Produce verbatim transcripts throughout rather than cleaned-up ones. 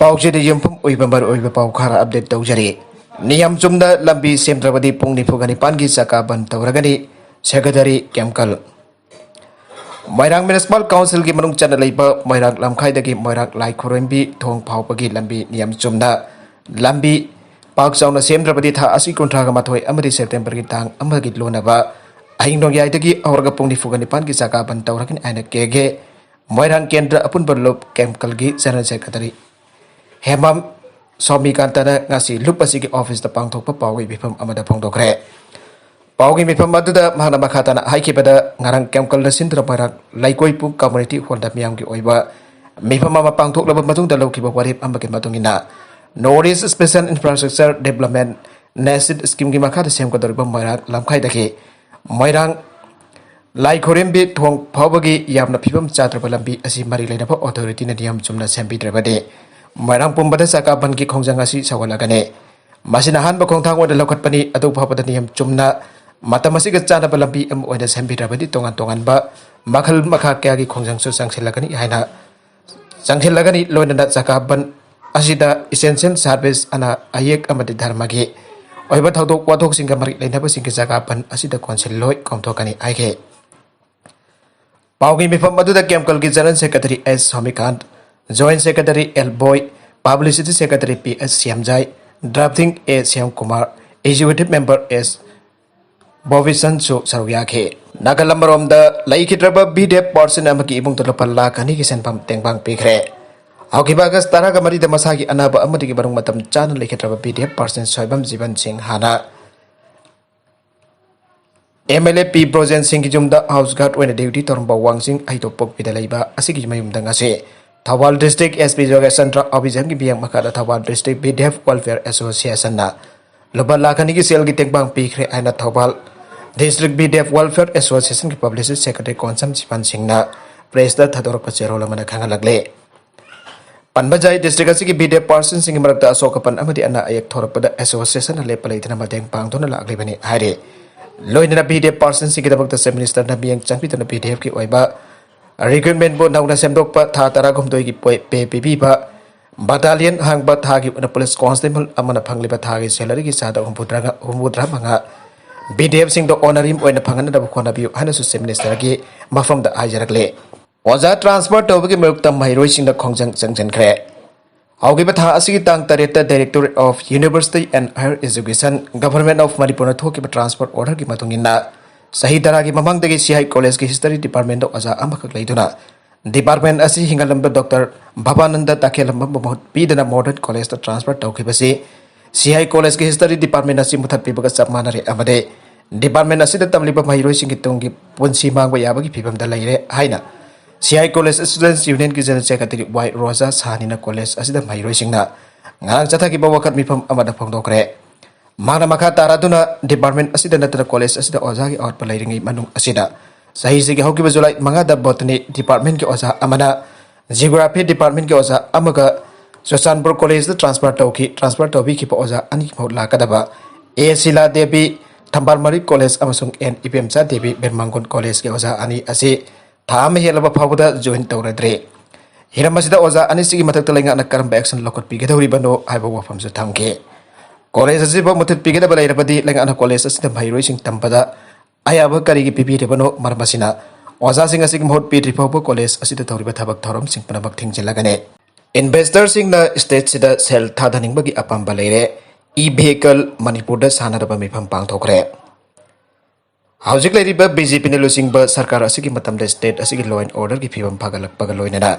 ꯄꯥꯎꯆꯦꯗ ꯌꯨꯝꯐꯝ ꯑꯣꯏꯕ ꯃꯔꯨꯑꯣꯏꯕ ꯄꯥꯎ ꯈꯔ ꯑꯞꯗꯦꯠ ꯇꯧꯖꯔꯤ꯫ ꯅꯤꯌꯝ ꯆꯨꯝꯅ ꯂꯝꯕꯤ ꯁꯦꯝꯗ꯭ꯔꯕꯗꯤ ꯄꯨꯡ ꯅꯤꯐꯨꯒ ꯅꯤꯄꯥꯟꯒꯤ ꯆꯀꯥ ꯕꯟ ꯇꯧꯔꯒꯅꯤ꯫ ꯁꯦꯀ꯭ꯔꯦꯇꯔꯤ ꯀꯦꯝꯀꯜ꯫ ꯃꯣꯏꯔꯥꯡ ꯃ꯭ꯌꯨꯅꯤꯁꯤꯄꯥꯜ ꯀꯥꯎꯟꯁꯤꯜꯒꯤ ꯃꯅꯨꯡ ꯆꯟꯅ ꯂꯩꯕ ꯃꯣꯏꯔꯥꯡ ꯂꯝꯈꯥꯏꯗꯒꯤ ꯃꯣꯏꯔꯥꯡ ꯂꯥꯏ ꯈꯨꯔꯨꯝꯕꯤ ꯊꯣꯡ ꯐꯥꯎꯕꯒꯤ ꯂꯝꯕꯤ ꯅꯤꯌꯝ ꯆꯨꯝꯅ ꯂꯝꯕꯤ ꯄꯥꯛ ꯆꯥꯎꯅ ꯁꯦꯝꯗ꯭ꯔꯕꯗꯤ ꯊꯥ ꯑꯁꯤ ꯀꯨꯟꯊ꯭ꯔꯥꯒ ꯃꯥꯊꯣꯏ ꯑꯃꯗꯤ ꯁꯦꯞꯇꯦꯝꯕꯔꯒꯤ ꯇꯥꯡ ꯑꯃꯒꯤ ꯂꯣꯟꯅꯕ ꯑꯍꯤꯡ ꯅꯣꯡꯌꯥꯏꯗꯒꯤ ꯍꯧꯔꯒ ꯄꯨꯡ ꯅꯤꯐꯨꯒ ꯅꯤꯄꯥꯟꯒꯤ ꯆꯀꯥ ꯕꯟ ꯇꯧꯔꯒꯅꯤ ꯍꯥꯏꯅ ꯀꯦꯒꯦ ꯃꯣꯏꯔꯥꯡ ꯀꯦꯟꯗ꯭ꯔ ꯑꯄꯨꯟꯕ ꯂꯨꯞ ꯀꯦꯝꯀꯜꯒꯤ ꯖꯦꯅꯔꯦꯜ ꯁꯦꯀ꯭ꯔꯦꯇꯔꯤ ꯍꯦꯃꯝ ꯁ꯭ꯋꯥꯃꯤꯀꯥꯟꯇꯅ ꯉꯁꯤ ꯂꯨꯞ ꯑꯁꯤꯒꯤ ꯑꯣꯐꯤꯁꯇ ꯄꯥꯡꯊꯣꯛꯄ ꯄꯥꯎꯒꯤ ꯃꯤꯐꯝ ꯑꯃꯗ ꯐꯣꯡꯗꯣꯛꯈ꯭ꯔꯦ꯫ ꯄꯥꯎꯒꯤ ꯃꯤꯐꯝ ꯑꯗꯨꯗ ꯃꯍꯥꯛꯅ ꯃꯈꯥ ꯇꯥꯅ ꯍꯥꯏꯈꯤꯕꯗ, ꯉꯔꯥꯡ ꯀꯦꯝꯀꯜꯗ ꯁꯤꯟꯗꯨꯅ ꯃꯣꯏꯔꯥꯡ ꯂꯩꯀꯣꯏꯄꯨ ꯀꯝꯃꯨꯅꯤꯇꯤ ꯍꯣꯜꯗ ꯃꯤꯌꯥꯝꯒꯤ ꯑꯣꯏꯕ ꯃꯤꯐꯝ ꯑꯃ ꯄꯥꯡꯊꯣꯛꯂꯕ ꯃꯇꯨꯡꯗ ꯂꯧꯈꯤꯕ ꯋꯥꯔꯦꯞ ꯑꯃꯒꯤ ꯃꯇꯨꯡ ꯏꯟꯅ, north east special infrastructure development ꯅꯦꯁꯤꯠ ꯁ꯭ꯀꯤꯝꯒꯤ ꯃꯈꯥꯗ ꯁꯦꯝꯒꯗꯧꯔꯤꯕ ꯃꯣꯏꯔꯥꯡ ꯂꯝꯈꯥꯏꯗꯒꯤ ꯃꯣꯏꯔꯥꯡ ꯂꯥꯏ ꯈꯨꯔꯦꯝꯕꯤ ꯊꯣꯡ ꯐꯥꯎꯕꯒꯤ ꯌꯥꯝꯅ ꯐꯤꯕꯝ ꯆꯥꯗ꯭ꯔꯕ ꯂꯝꯕꯤ ꯑꯁꯤ ꯃꯔꯤ ꯂꯩꯅꯕ ꯑꯣꯊꯣꯔꯤꯇꯤꯅ ꯅꯤꯌꯝ ꯆꯨꯝꯅ ꯁꯦꯝꯕꯤꯗ꯭ꯔꯕꯗꯤ, ꯃꯣꯏꯔꯥꯡ ꯄꯨꯝꯕꯗ ꯆꯀꯥ ꯕꯟꯒꯤ ꯈꯣꯡꯖꯪ ꯑꯁꯤ ꯁꯧꯒꯠꯂꯒꯅꯤ꯫ ꯃꯁꯤꯅ ꯑꯍꯥꯟꯕ ꯈꯣꯡꯊꯥꯡ ꯑꯣꯏꯅ ꯂꯧꯈꯠꯄꯅꯤ꯫ ꯑꯗꯨ ꯐꯥꯎꯕꯗ ꯅꯤꯌꯝ ꯆꯨꯝꯅ ꯃꯇꯝ ꯑꯁꯤꯒ ꯆꯥꯟꯅꯕ ꯂꯝꯕꯤ ꯑꯃ ꯑꯣꯏꯅ ꯁꯦꯝꯕꯤꯗ꯭ꯔꯕꯗꯤ, ꯇꯣꯉꯥꯟ ꯇꯣꯉꯥꯟꯕ ꯃꯈꯜ ꯃꯈꯥ ꯀꯌꯥꯒꯤ ꯈꯣꯡꯖꯪꯁꯨ ꯆꯪꯁꯤꯜꯂꯒꯅꯤ ꯍꯥꯏꯅ ꯆꯪꯁꯤꯜꯂꯒꯅꯤ꯫ ꯂꯣꯏꯅꯅ ꯆꯀꯥ ꯕꯟ ꯑꯁꯤꯗ ꯏꯁꯦꯟꯁꯤꯌꯦꯜ ꯁꯥꯔꯚꯤꯁ, ꯑꯅꯥ ꯑꯌꯦꯛ ꯑꯃꯗꯤ ꯙꯔꯃꯒꯤ ꯑꯣꯏꯕ ꯊꯧꯗꯣꯛ ꯋꯥꯊꯣꯛꯁꯤꯡꯒ ꯃꯔꯤ ꯂꯩꯅꯕꯁꯤꯡꯒꯤ ꯆꯀꯥ ꯕꯟ ꯑꯁꯤꯗ ꯀꯣꯟꯁꯤꯜꯂꯣꯏ ꯀꯣꯝꯊꯣꯛꯀꯅꯤ ꯍꯥꯏꯈꯤ꯫ ꯄꯥꯎꯒꯤ ꯃꯤꯐꯝ ꯑꯗꯨꯗ ꯀꯦꯝꯀꯜꯒꯤ ꯖꯦꯅꯔꯦꯜ ꯁꯦꯀ꯭ꯔꯦꯇꯔꯤ ꯑꯦꯁ ꯁ꯭ꯋꯥꯃꯤꯀꯥꯟ, ꯖꯣꯏꯟꯠ ꯁꯦꯀ꯭ꯔꯦꯇꯔꯤ ꯑꯦꯜ ꯕꯣꯏ, publicity secretary P S Shyamjai, drafting ꯑꯦ ꯁ꯭ꯌꯥꯝꯀꯨꯃꯥꯔ, ꯑꯦꯛꯖꯤꯀ꯭ꯌꯨꯇꯤꯚ ꯃꯦꯝꯕꯔ ꯑꯦꯁ ꯕꯣꯕꯤꯁꯟꯁꯨ ꯁꯔꯨꯛ ꯌꯥꯈꯤ꯫ ꯅꯥꯀꯜ ꯑꯃꯔꯣꯝꯗ, ꯂꯩꯈꯤꯗ꯭ꯔꯕ ꯕꯤꯗꯦꯞ ꯄꯥꯔꯁꯟ ꯑꯃꯒꯤ ꯏꯃꯨꯡꯗ ꯂꯨꯄꯥ ꯂꯥꯈ ꯑꯅꯤꯒꯤ ꯁꯦꯟꯐꯝ ꯇꯦꯡꯕꯥꯡ ꯄꯤꯈ꯭ꯔꯦ꯫ ꯍꯧꯈꯤꯕ ꯑꯥꯒꯁ ꯇꯔꯥꯒ ꯃꯔꯤꯗ ꯃꯁꯥꯒꯤ ꯑꯅꯥꯕ ꯑꯃꯗꯒꯤ ꯃꯔꯨꯡ ꯃꯇꯝ ꯆꯥꯅ ꯂꯩꯈꯤꯗ꯭ꯔꯕ ꯕꯤꯗꯦꯞ ꯄꯥꯔꯁꯟ ꯁꯣꯏꯕꯝ ꯖꯤꯕꯟ ꯁꯤꯡ ꯍꯥꯟꯅ ꯑꯦꯝ ꯑꯦꯜ ꯑꯦ ꯄꯤ ꯕ꯭ꯔꯣꯖꯦꯟ ꯁꯤꯡꯒꯤ ꯌꯨꯝꯗ ꯍꯥꯎꯁ ꯒꯥꯔꯗ ꯑꯣꯏꯅ ꯗ꯭ꯌꯨꯇꯤ ꯇꯧꯔꯝꯕ ꯋꯥꯡꯖꯤꯡ ꯍꯩꯗꯣꯛꯄꯣꯛꯄꯤꯗ ꯂꯩꯕ ꯑꯁꯤꯒꯤ ꯃꯌꯨꯝꯗ ꯉꯁꯤ Thoubal district S P Yogesh Chandra ꯑꯣꯕꯤꯖꯦꯝꯒꯤ ꯃꯤꯠꯌꯦꯡ ꯃꯈꯥꯗ ꯊꯧꯕꯥꯜ ꯗꯤꯁꯇ꯭ꯔꯤꯛ ꯕꯤꯗꯦꯞ ꯋꯦꯜꯐꯤꯌꯔ ꯑꯦꯁꯣꯁꯤꯌꯦꯁꯟꯅ ꯂꯨꯄꯥ ꯂꯥꯈ ꯑꯅꯤꯒꯤ ꯁꯦꯜꯒꯤ ꯇꯦꯡꯕꯥꯡ ꯄꯤꯈ꯭ꯔꯦ ꯍꯥꯏꯅ ꯊꯧꯕꯥꯜ ꯗꯤꯁꯇ꯭ꯔꯤꯛ ꯕꯤꯗꯦꯞ ꯋꯦꯜꯐꯤꯌꯔ ꯑꯦꯁꯣꯁꯤꯌꯦꯁꯟꯒꯤ ꯄꯕ꯭ꯂꯤꯁꯤꯇꯤ ꯁꯦꯀ꯭ꯔꯦꯇꯔꯤ ꯀꯣꯟꯁꯝ ꯁꯤꯕꯟ ꯁꯤꯡꯅ ꯄ꯭ꯔꯦꯁꯇ ꯊꯥꯗꯣꯔꯛꯄ ꯆꯦꯔꯣꯜ ꯑꯃꯅ ꯈꯪꯍꯜꯂꯛꯂꯤ꯫ ꯄꯟꯕꯖꯥꯏ ꯗꯤꯁꯇ꯭ꯔꯤꯛ ꯑꯁꯤꯒꯤ ꯕꯤꯗꯦꯞ ꯄꯥꯔꯁꯟꯁꯤꯡꯒꯤ ꯃꯔꯛꯇ ꯑꯁꯣꯛ ꯑꯄꯟ ꯑꯃꯗꯤ ꯑꯅꯥ ꯑꯌꯦꯛ ꯊꯣꯔꯛꯄꯗ ꯑꯦꯁꯣꯁꯤꯌꯦꯁꯟꯅ ꯂꯦꯞꯄ ꯂꯩꯇꯅ ꯃꯇꯦꯡ ꯄꯥꯡꯗꯨꯅ ꯂꯥꯛꯂꯤꯕꯅꯤ ꯍꯥꯏꯔꯤ꯫ ꯂꯣꯏꯅꯅ ꯕꯤꯗꯦꯞ ꯄꯥꯔꯁꯟꯁꯤꯡꯒꯤꯗꯃꯛꯇ ꯆꯤꯐ ꯃꯤꯅꯤꯁꯇꯔꯅ ꯃꯤꯠꯌꯦꯡ ꯆꯪꯕꯤꯗꯨꯅ ꯕꯤꯗꯦꯞꯀꯤ ꯑꯣꯏꯕ ꯔꯤꯀ꯭ꯔꯨꯠꯃꯦꯟꯕꯨ ꯅꯧꯅ ꯁꯦꯝꯗꯣꯛꯄ, ꯊꯥ ꯇꯔꯥꯍꯨꯝꯗꯣꯏꯒꯤ ꯄꯣꯏ-, ꯄꯦ ꯄꯤꯕꯤꯕ, ꯕꯇꯥꯂꯤꯌꯟ ꯍꯥꯡꯕ ꯊꯥꯒꯤ ꯑꯣꯏꯅ ꯄꯨꯂꯤꯁ ꯀꯣꯟꯁꯇꯦꯕꯜ ꯑꯃꯅ ꯐꯪꯂꯤꯕ ꯊꯥꯒꯤ ꯁꯦꯂꯔꯤꯒꯤ ꯆꯥꯗ ꯍꯨꯝꯐꯨꯇꯔꯥ, ꯍꯨꯝꯐꯨꯇꯔꯥ ꯃꯉꯥ ꯕꯤꯗꯤꯑꯦꯐꯁꯤꯡꯗ ꯑꯣꯅꯔꯤꯝ ꯑꯣꯏꯅ ꯐꯪꯍꯟꯅꯕ ꯍꯣꯠꯅꯕꯤꯌꯨ ꯍꯥꯏꯅꯁꯨ ꯆꯤꯐ ꯃꯤꯅꯤꯁꯇꯔꯒꯤ ꯃꯐꯝꯗ ꯍꯥꯏꯖꯔꯛꯂꯤ꯫ ꯑꯣꯖꯥ ꯇ꯭ꯔꯥꯟꯁꯐꯔ ꯇꯧꯕꯒꯤ ꯃꯥꯌꯣꯛꯇ ꯃꯍꯩꯔꯣꯏꯁꯤꯡꯗ ꯈꯣꯡꯖꯪ ꯆꯪꯁꯤꯟꯈ꯭ꯔꯦ꯫ ꯍꯧꯈꯤꯕ ꯊꯥ ꯑꯁꯤꯒꯤ ꯇꯥꯡ ꯇꯔꯦꯠꯇ Directorate of University and Higher Education, Government of ꯃꯅꯤꯄꯨꯔꯅ ꯊꯣꯛꯈꯤꯕ ꯇ꯭ꯔꯥꯟꯁꯐꯔ ꯑꯣꯔꯗꯔꯒꯤ ꯃꯇꯨꯡ ꯏꯟꯅ, ꯆꯍꯤ ꯇꯔꯥꯒꯤ ꯃꯃꯥꯡꯗꯒꯤ ꯁꯤꯍꯥꯏ ꯀꯣꯂꯦꯖꯀꯤ ꯍꯤꯁꯇꯔꯤ ꯗꯤꯄꯥꯔꯠꯃꯦꯟꯗ ꯑꯣꯖꯥ ꯑꯃꯈꯛ ꯂꯩꯗꯨꯅ ꯗꯤꯄꯥꯔꯠꯃꯦꯟ ꯑꯁꯤ ꯍꯤꯡꯍꯜꯂꯝꯕ ꯗꯣꯛꯇꯔ ꯚꯕꯥꯅꯟꯗ ꯇꯥꯈꯦꯜꯂꯝꯕꯕꯨ ꯃꯍꯨꯠ ꯄꯤꯗꯨꯅ ꯃꯣꯗꯔꯟ ꯀꯣꯂꯦꯖꯇ ꯇ꯭ꯔꯥꯟꯁꯐꯔ ꯇꯧꯈꯤꯕꯁꯤ ꯁꯤꯍꯥꯏ ꯀꯣꯂꯦꯖꯀꯤ ꯍꯤꯁꯇꯔꯤ ꯗꯤꯄꯥꯔꯠꯃꯦꯟ ꯑꯁꯤ ꯃꯨꯊꯠꯄꯤꯕꯒ ꯆꯞ ꯃꯥꯟꯅꯔꯦ ꯑꯃꯗꯤ ꯗꯤꯄꯥꯔꯠꯃꯦꯟ ꯑꯁꯤꯗ ꯇꯝꯂꯤꯕ ꯃꯍꯩꯔꯣꯏꯁꯤꯡꯒꯤ ꯇꯨꯡꯒꯤ ꯄꯨꯟꯁꯤ ꯃꯥꯡꯕ ꯌꯥꯕꯒꯤ ꯐꯤꯕꯝꯗ ꯂꯩꯔꯦ ꯍꯥꯏꯅ ꯁꯤꯍꯥꯏ ꯀꯣꯂꯦꯖ ꯁ꯭ꯇꯨꯗꯦꯟꯠꯁ ꯌꯨꯅꯤꯌꯟꯒꯤ ꯖꯦꯅꯔꯦꯜ ꯁꯦꯀ꯭ꯔꯦꯇꯔꯤ ꯋꯥꯏ ꯔꯣꯖꯥ ꯁꯥꯍꯅꯤꯅ ꯀꯣꯂꯦꯖ ꯑꯁꯤꯗ ꯃꯍꯩꯔꯣꯏꯁꯤꯡꯅ ꯉꯔꯥꯡ ꯆꯠꯊꯈꯤꯕ ꯋꯥꯀꯠ ꯃꯤꯐꯝ ꯑꯃꯗ ꯐꯣꯡꯗꯣꯛꯈ꯭ꯔꯦ꯫ ꯃꯍꯥꯛꯅ ꯃꯈꯥ ꯇꯥꯔꯗꯨꯅ ꯗꯤꯄꯥꯔꯠꯃꯦꯟ ꯑꯁꯤꯗ ꯅꯠꯇꯅ ꯀꯣꯂꯦꯖ ꯑꯁꯤꯗ ꯑꯣꯖꯥꯒꯤ ꯑꯋꯥꯠꯄ ꯂꯩꯔꯤꯉꯩ ꯃꯅꯨꯡ ꯑꯁꯤꯗ ꯆꯍꯤꯁꯤꯒꯤ ꯍꯧꯈꯤꯕ ꯖꯨꯂꯥꯏ ꯃꯉꯥꯗ ꯕꯣꯇꯅꯤ ꯗꯤꯄꯥꯔꯠꯃꯦꯟꯒꯤ ꯑꯣꯖꯥ ꯑꯃꯅ, ꯖꯤꯑꯣꯒ꯭ꯔꯥꯐꯤ ꯗꯤꯄꯥꯔꯠꯃꯦꯟꯒꯤ ꯑꯣꯖꯥ ꯑꯃꯒ ꯆꯨꯔꯆꯥꯟꯄꯨꯔ ꯀꯣꯂꯦꯖꯇ ꯇ꯭ꯔꯥꯟꯁꯐꯔ ꯇꯧꯈꯤ꯫ ꯇ꯭ꯔꯥꯟꯁꯐꯔ ꯇꯧꯕꯤꯈꯤꯕ ꯑꯣꯖꯥ ꯑꯅꯤꯒꯤ ꯃꯍꯨꯠ ꯂꯥꯛꯀꯗꯕ ꯑꯦ ꯁꯤꯂꯥ ꯗꯦꯕꯤ ꯊꯝꯕꯥꯜ ꯃꯔꯤ ꯀꯣꯂꯦꯖ ꯑꯃꯁꯨꯡ ꯑꯦꯟ ꯏꯕꯦꯝꯆꯥ ꯗꯦꯕꯤ ꯕꯤꯔꯃꯥꯡꯒꯣꯟ ꯀꯣꯂꯦꯖꯀꯤ ꯑꯣꯖꯥ ꯑꯅꯤ ꯑꯁꯤ ꯊꯥ ꯑꯃ ꯍꯦꯜꯂꯕ ꯐꯥꯎꯕꯗ ꯖꯣꯏꯟ ꯇꯧꯔꯗ꯭ꯔꯤ꯫ ꯍꯤꯔꯝ ꯑꯁꯤꯗ ꯑꯣꯖꯥ ꯑꯅꯤꯁꯤꯒꯤ ꯃꯊꯛꯇ ꯂꯩꯉꯥꯛꯅ ꯀꯔꯝꯕ ꯑꯦꯛꯁꯟ ꯂꯧꯈꯠꯄꯤꯒꯗꯧꯔꯤꯕꯅꯣ ꯍꯥꯏꯕ ꯋꯥꯐꯝꯁꯨ ꯊꯝꯈꯤ꯫ ꯀꯣꯂꯦꯖ ꯑꯁꯤꯕꯨ ꯃꯨꯊꯠꯄꯤꯒꯗꯕ ꯂꯩꯔꯕꯗꯤ ꯂꯩꯉꯥꯛꯅ ꯀꯣꯂꯦꯖ ꯑꯁꯤꯗ ꯃꯍꯩꯔꯣꯏꯁꯤꯡ ꯇꯝꯕꯗ ꯑꯌꯥꯕ ꯀꯔꯤꯒꯤ ꯄꯤꯕꯤꯔꯤꯕꯅꯣ? ꯃꯔꯝ ꯑꯁꯤꯅ, ꯑꯣꯖꯥꯁꯤꯡ ꯑꯁꯤꯒꯤ ꯃꯍꯨꯠ ꯄꯤꯗ꯭ꯔꯤ ꯐꯥꯎꯕ ꯀꯣꯂꯦꯖ ꯑꯁꯤꯗ ꯇꯧꯔꯤꯕ ꯊꯕꯛ ꯊꯧꯔꯝꯁꯤꯡ ꯄꯨꯝꯅꯃꯛ ꯊꯤꯡꯖꯤꯜꯂꯒꯅꯤ꯫ ꯏꯟꯚꯦꯁꯇꯔꯁꯤꯡꯅ ꯁ꯭ꯇꯦꯠꯁꯤꯗ ꯁꯦꯜ ꯊꯥꯗꯅꯤꯡꯕꯒꯤ ꯑꯄꯥꯝꯕ ꯂꯩꯔꯦ꯫ ꯏ ꯚꯤꯍꯤꯀꯜ ꯃꯅꯤꯄꯨꯔꯗ ꯁꯥꯟꯅꯔꯕ ꯃꯤꯐꯝ ꯄꯥꯡꯊꯣꯛꯈ꯭ꯔꯦ꯫ ꯍꯧꯖꯤꯛ ꯂꯩꯔꯤꯕ ꯕꯤ ꯖꯦ ꯄꯤꯅ ꯂꯨꯆꯤꯡꯕ ꯁꯔꯀꯥꯔ ꯑꯁꯤꯒꯤ ꯃꯇꯝꯗ ꯁ꯭ꯇꯦꯠ ꯑꯁꯤꯒꯤ law and orderꯒꯤ ꯐꯤꯕꯝ ꯐꯒꯠꯂꯛꯄꯒ ꯂꯣꯏꯅꯅ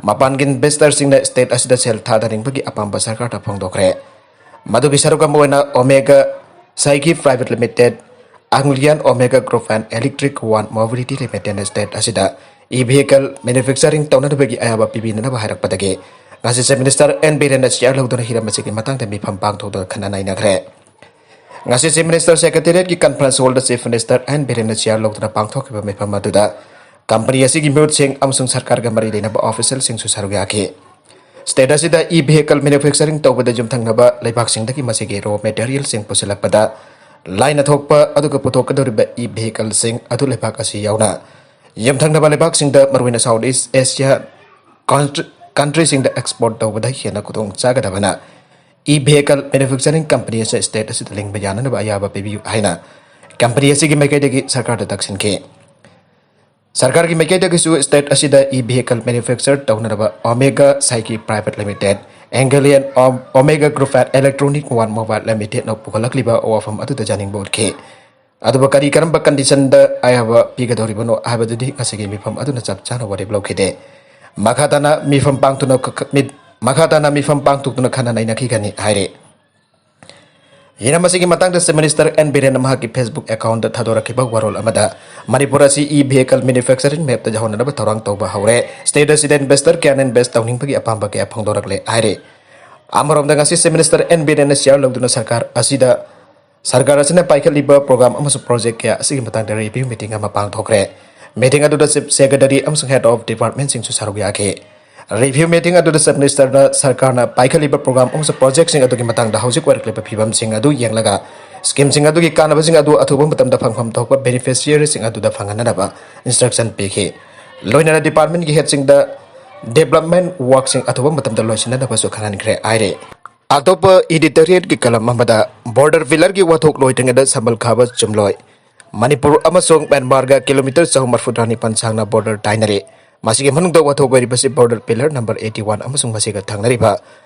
ꯃꯄꯥꯟꯒꯤ ꯏꯟꯚꯦꯁꯇꯔꯁꯤꯡꯅ ꯁ꯭ꯇꯦꯠ ꯑꯁꯤꯗ ꯁꯦꯜ ꯊꯥꯗꯅꯤꯡꯕꯒꯤ ꯑꯄꯥꯝꯕ ꯁꯔꯀꯥꯔꯗ ꯐꯣꯡꯗꯣꯛꯈ꯭ꯔꯦ꯫ ꯃꯗꯨꯒꯤ ꯁꯔꯨꯛ ꯑꯃ ꯑꯣꯏꯅ Omega Seiki private limited, Anglian Omega group and electric one mobility ꯂꯤꯃꯤꯇꯦꯠꯅ ꯁ꯭ꯇꯦꯠ ꯑꯁꯤꯗ ꯏ ꯚꯤꯍꯤꯀꯜ ꯃꯦꯅꯨꯐꯦꯛꯆꯔꯤꯡ ꯇꯧꯅꯅꯕꯒꯤ ꯑꯌꯥꯕ ꯄꯤꯕꯤꯅꯅꯕ ꯍꯥꯏꯔꯛꯄꯗꯒꯤ ꯉꯁꯤ ꯆꯤꯐ ꯃꯤꯅꯤꯁꯇꯔ ꯑꯦꯟ ꯕꯤꯔꯦꯟꯅ ꯆꯤꯌꯥꯔ ꯂꯧꯗꯨꯅ ꯍꯤꯔꯝ ꯑꯁꯤꯒꯤ ꯃꯇꯥꯡꯗ ꯃꯤꯐꯝ ꯄꯥꯡꯊꯣꯛꯇꯨꯅ ꯈꯟꯅ ꯅꯩꯅꯈ꯭ꯔꯦ꯫ ꯉꯁꯤ ꯆꯤꯐ ꯃꯤꯅꯤꯁꯇꯔ ꯁꯦꯀ꯭ꯔꯦꯇꯦꯔꯤꯌꯦꯠꯀꯤ conference hall chief minister N ꯕꯤꯔꯦꯟꯅ ꯆꯤꯌꯥꯔ ꯂꯧꯗꯨꯅ ꯄꯥꯡꯊꯣꯛꯈꯤꯕ ꯃꯤꯐꯝ ꯑꯗꯨꯗ ꯀꯝꯄꯅꯤ ꯑꯁꯤꯒꯤ ꯃꯤꯍꯨꯠꯁꯤꯡ ꯑꯃꯁꯨꯡ ꯁꯔꯀꯥꯔꯒ ꯃꯔꯤ ꯂꯩꯅꯕ ꯑꯣꯐꯤꯁꯤꯌꯦꯜꯁꯤꯡꯁꯨ ꯁꯔꯨꯛ ꯌꯥꯈꯤ꯫ ꯁ꯭ꯇꯦꯠ ꯑꯁꯤꯗ ꯏ ꯚꯤꯍꯤꯀꯜ ꯃꯦꯅꯨꯐꯦꯛꯆꯔꯤꯡ ꯇꯧꯕꯗ ꯌꯨꯝꯊꯪꯅꯕ ꯂꯩꯕꯥꯛꯁꯤꯡꯗꯒꯤ ꯃꯁꯤꯒꯤ ꯔꯣ ꯃꯦꯇꯔꯤꯌꯦꯜꯁꯤꯡ ꯄꯨꯁꯤꯜꯂꯛꯄꯗ ꯂꯥꯏꯅ ꯊꯣꯛꯄ ꯑꯗꯨꯒ ꯄꯨꯊꯣꯛꯀꯗꯧꯔꯤꯕ ꯏ ꯚꯤꯍꯤꯀꯜꯁꯤꯡ ꯑꯗꯨ ꯂꯩꯕꯥꯛ ꯑꯁꯤ ꯌꯥꯎꯅ ꯌꯨꯝꯊꯪꯅꯕ ꯂꯩꯕꯥꯛꯁꯤꯡꯗ, ꯃꯔꯨꯑꯣꯏꯅ ꯁꯥꯎꯠ ꯏꯁ ꯑꯦꯁꯤꯌꯥ ꯀꯟꯇ꯭ꯔꯤ-, ꯀꯟꯇ꯭ꯔꯤꯁꯤꯡꯗ ꯑꯦꯛꯁꯄꯣꯔꯠ ꯇꯧꯕꯗ ꯍꯦꯟꯅ ꯈꯨꯗꯣꯡ ꯆꯥꯒꯗꯕꯅ ꯏ ꯚꯤꯍꯤꯀꯜ ꯃꯦꯅꯨꯐꯦꯛꯆꯔꯤꯡ ꯀꯝꯄꯅꯤ ꯑꯁꯤ ꯁ꯭ꯇꯦꯠ ꯑꯁꯤꯗ ꯂꯤꯡꯕ ꯌꯥꯅꯅꯕ ꯑꯌꯥꯕ ꯄꯤꯕꯤꯌꯨ ꯍꯥꯏꯅ ꯀꯝꯄꯅꯤ ꯑꯁꯤꯒꯤ ꯃꯥꯏꯀꯩꯗꯒꯤ ꯁꯔꯀꯥꯔꯗ ꯇꯛꯁꯤꯟꯈꯤ꯫ ꯁꯔꯀꯥꯔꯒꯤ ꯃꯥꯏꯀꯩꯗꯒꯤꯁꯨ ꯁ꯭ꯇꯦꯠ ꯑꯁꯤꯗ ꯏ ꯚꯤꯍꯤꯀꯜ ꯃꯦꯅꯨꯐꯦꯛꯆꯔ ꯇꯧꯅꯅꯕ Omega Seiki private limited, Anglian Omega group and electronic one mobile ꯂꯤꯃꯤꯇꯦꯠꯅ ꯄꯨꯈꯠꯂꯛꯂꯤꯕ ꯋꯥꯐꯝ ꯑꯗꯨꯗ ꯌꯥꯅꯤꯡꯕ ꯎꯠꯈꯤ꯫ ꯑꯗꯨꯕꯨ ꯀꯔꯤ ꯀꯔꯝꯕ ꯀꯟꯗꯤꯁꯟꯗ ꯑꯌꯥꯕ ꯄꯤꯒꯗꯧꯔꯤꯕꯅꯣ ꯍꯥꯏꯕꯗꯨꯗꯤ ꯉꯁꯤꯒꯤ ꯃꯤꯐꯝ ꯑꯗꯨꯅ ꯆꯞ ꯆꯥꯅ ꯋꯥꯔꯦꯞ ꯂꯧꯈꯤꯗꯦ꯫ ꯃꯈꯥ ꯇꯥꯅ ꯃꯤꯐꯝ ꯄꯥꯡꯊꯣꯛꯅ ꯃꯈꯥ ꯇꯥꯅ ꯃꯤꯐꯝ ꯄꯥꯡꯊꯣꯛꯇꯨꯅ ꯈꯟꯅ ꯅꯩꯅꯈꯤꯒꯅꯤ ꯍꯥꯏꯔꯤ꯫ ꯍꯤꯔꯝ ꯑꯁꯤꯒꯤ ꯃꯇꯥꯡꯗ ꯆꯤꯐ ꯃꯤꯅꯤꯁꯇꯔ ꯑꯦꯟ ꯕꯤꯔꯦꯟꯅ ꯃꯍꯥꯛꯀꯤ ꯐꯦꯁꯕꯨꯛ ꯑꯦꯀꯥꯎꯟꯗ ꯊꯥꯗꯣꯔꯛꯈꯤꯕ ꯋꯥꯔꯣꯜ ꯑꯃꯗ, ꯃꯅꯤꯄꯨꯔ ꯑꯁꯤ ꯏ ꯚꯤꯍꯤꯀꯜ ꯃꯦꯅꯨꯐꯦꯛꯆꯔꯤꯡ ꯃꯦꯞꯇ ꯌꯥꯎꯍꯟꯅꯅꯕ ꯊꯧꯔꯥꯡ ꯇꯧꯕ ꯍꯧꯔꯦ, ꯁ꯭ꯇꯦꯠ ꯑꯁꯤꯗ ꯏꯟꯚꯦꯁꯇꯔ ꯀꯌꯥꯅ ꯏꯟꯚꯦꯁ ꯇꯧꯅꯤꯡꯕꯒꯤ ꯑꯄꯥꯝꯕ ꯀꯌꯥ ꯐꯣꯡꯗꯣꯔꯛꯂꯦ ꯍꯥꯏꯔꯤ꯫ ꯑꯃꯔꯣꯝꯗ ꯉꯁꯤ ꯆꯤꯐ ꯃꯤꯅꯤꯁꯇꯔ ꯑꯦꯟ ꯕꯤꯔꯦꯟꯅ ꯁꯤꯌꯥꯔ ꯂꯧꯗꯨꯅ ꯁꯔꯀꯥꯔ ꯑꯁꯤꯗ ꯁꯔꯀꯥꯔ ꯑꯁꯤꯅ ꯄꯥꯏꯈꯠꯂꯤꯕ ꯄ꯭ꯔꯣꯒ꯭ꯔꯥꯝ ꯑꯃꯁꯨꯡ ꯄ꯭ꯔꯣꯖꯦꯛ ꯀꯌꯥ ꯑꯁꯤꯒꯤ ꯃꯇꯥꯡꯗ ꯔꯤꯚꯤꯌꯨ ꯃꯤꯇꯤꯡ ꯑꯃ ꯄꯥꯡꯊꯣꯛꯈ꯭ꯔꯦ꯫ ꯃꯤꯇꯤꯡ ꯑꯗꯨꯗ ꯆꯤꯐ ꯁꯦꯀ꯭ꯔꯦꯇꯔꯤ ꯑꯃꯁꯨꯡ ꯍꯦꯗ ꯑꯣꯐ ꯗꯤꯄꯥꯔꯠꯃꯦꯟꯁꯤꯡꯁꯨ ꯁꯔꯨꯛ ꯌꯥꯈꯤ꯫ ꯔꯤꯚꯤꯌꯨ ꯃꯤꯇꯤꯡ ꯑꯗꯨꯗ ꯆꯤꯐ ꯃꯤꯅꯤꯁꯇꯔꯅ ꯁꯔꯀꯥꯔꯅ ꯄꯥꯏꯈꯠꯂꯤꯕ ꯄ꯭ꯔꯣꯒ꯭ꯔꯥꯝ ꯑꯃꯁꯨꯡ ꯄ꯭ꯔꯣꯖꯦꯛꯁꯤꯡ ꯑꯗꯨꯒꯤ ꯃꯇꯥꯡꯗ ꯍꯧꯖꯤꯛ ꯑꯣꯏꯔꯛꯂꯤꯕ ꯐꯤꯕꯝꯁꯤꯡ ꯑꯗꯨ ꯌꯦꯡꯂꯒ ꯁ꯭ꯀꯤꯝꯁꯤꯡ ꯑꯗꯨꯒꯤ ꯀꯥꯟꯅꯕꯁꯤꯡ ꯑꯗꯨ ꯑꯊꯨꯕ ꯃꯇꯝꯗ ꯐꯪꯐꯝ ꯊꯣꯛꯄ ꯕꯦꯅꯤꯐꯤꯁꯤꯌꯔꯤꯁꯤꯡ ꯑꯗꯨꯗ ꯐꯪꯍꯟꯅꯅꯕ ꯏꯟꯁꯇ꯭ꯔꯛꯁꯟ ꯄꯤꯈꯤ꯫ ꯂꯣꯏꯅꯅ ꯗꯤꯄꯥꯔꯠꯃꯦꯟꯒꯤ ꯍꯦꯗꯁꯤꯡꯗ ꯗꯤꯕꯦꯂꯞꯃꯦꯟ ꯋꯥꯔꯛꯁꯤꯡ ꯑꯊꯨꯕ ꯃꯇꯝꯗ ꯂꯣꯏꯁꯤꯟꯅꯅꯕꯁꯨ ꯈꯪꯍꯟꯈ꯭ꯔꯦ ꯍꯥꯏꯔꯤ꯫ ꯑꯇꯣꯞꯄ ꯏꯗꯤꯇꯣꯔꯤꯌꯦꯠꯀꯤ ꯀꯂꯝ ꯑꯃꯗ ꯕꯣꯔꯗꯔ ꯄꯤꯂꯔꯒꯤ ꯋꯥꯊꯣꯛ ꯂꯣꯏꯗ꯭ꯔꯤꯉꯩꯗ ꯁꯝꯕꯜ ꯈꯥꯕ ꯆꯨꯝꯂꯣꯏ꯫ ꯃꯅꯤꯄꯨꯔ ꯑꯃꯁꯨꯡ ꯃ꯭ꯌꯥꯟꯃꯥꯔꯒ ꯀꯤꯂꯣꯃꯤꯇꯔ ꯆꯍꯨꯝ ꯃꯔꯤꯐꯨꯇꯔꯥ ꯅꯤꯄꯥꯟ ꯁꯥꯡꯅ ꯕꯣꯔꯗꯔ ꯇꯥꯏꯅꯔꯤ꯫ ꯃꯁꯤꯒꯤ ꯃꯅꯨꯡꯗ ꯋꯥꯊꯣꯛ ꯑꯣꯏꯔꯤꯕꯁꯤ border pillar number eighty one ꯑꯃꯁꯨꯡ ꯃꯁꯤꯒ ꯊꯪꯅꯔꯤꯕ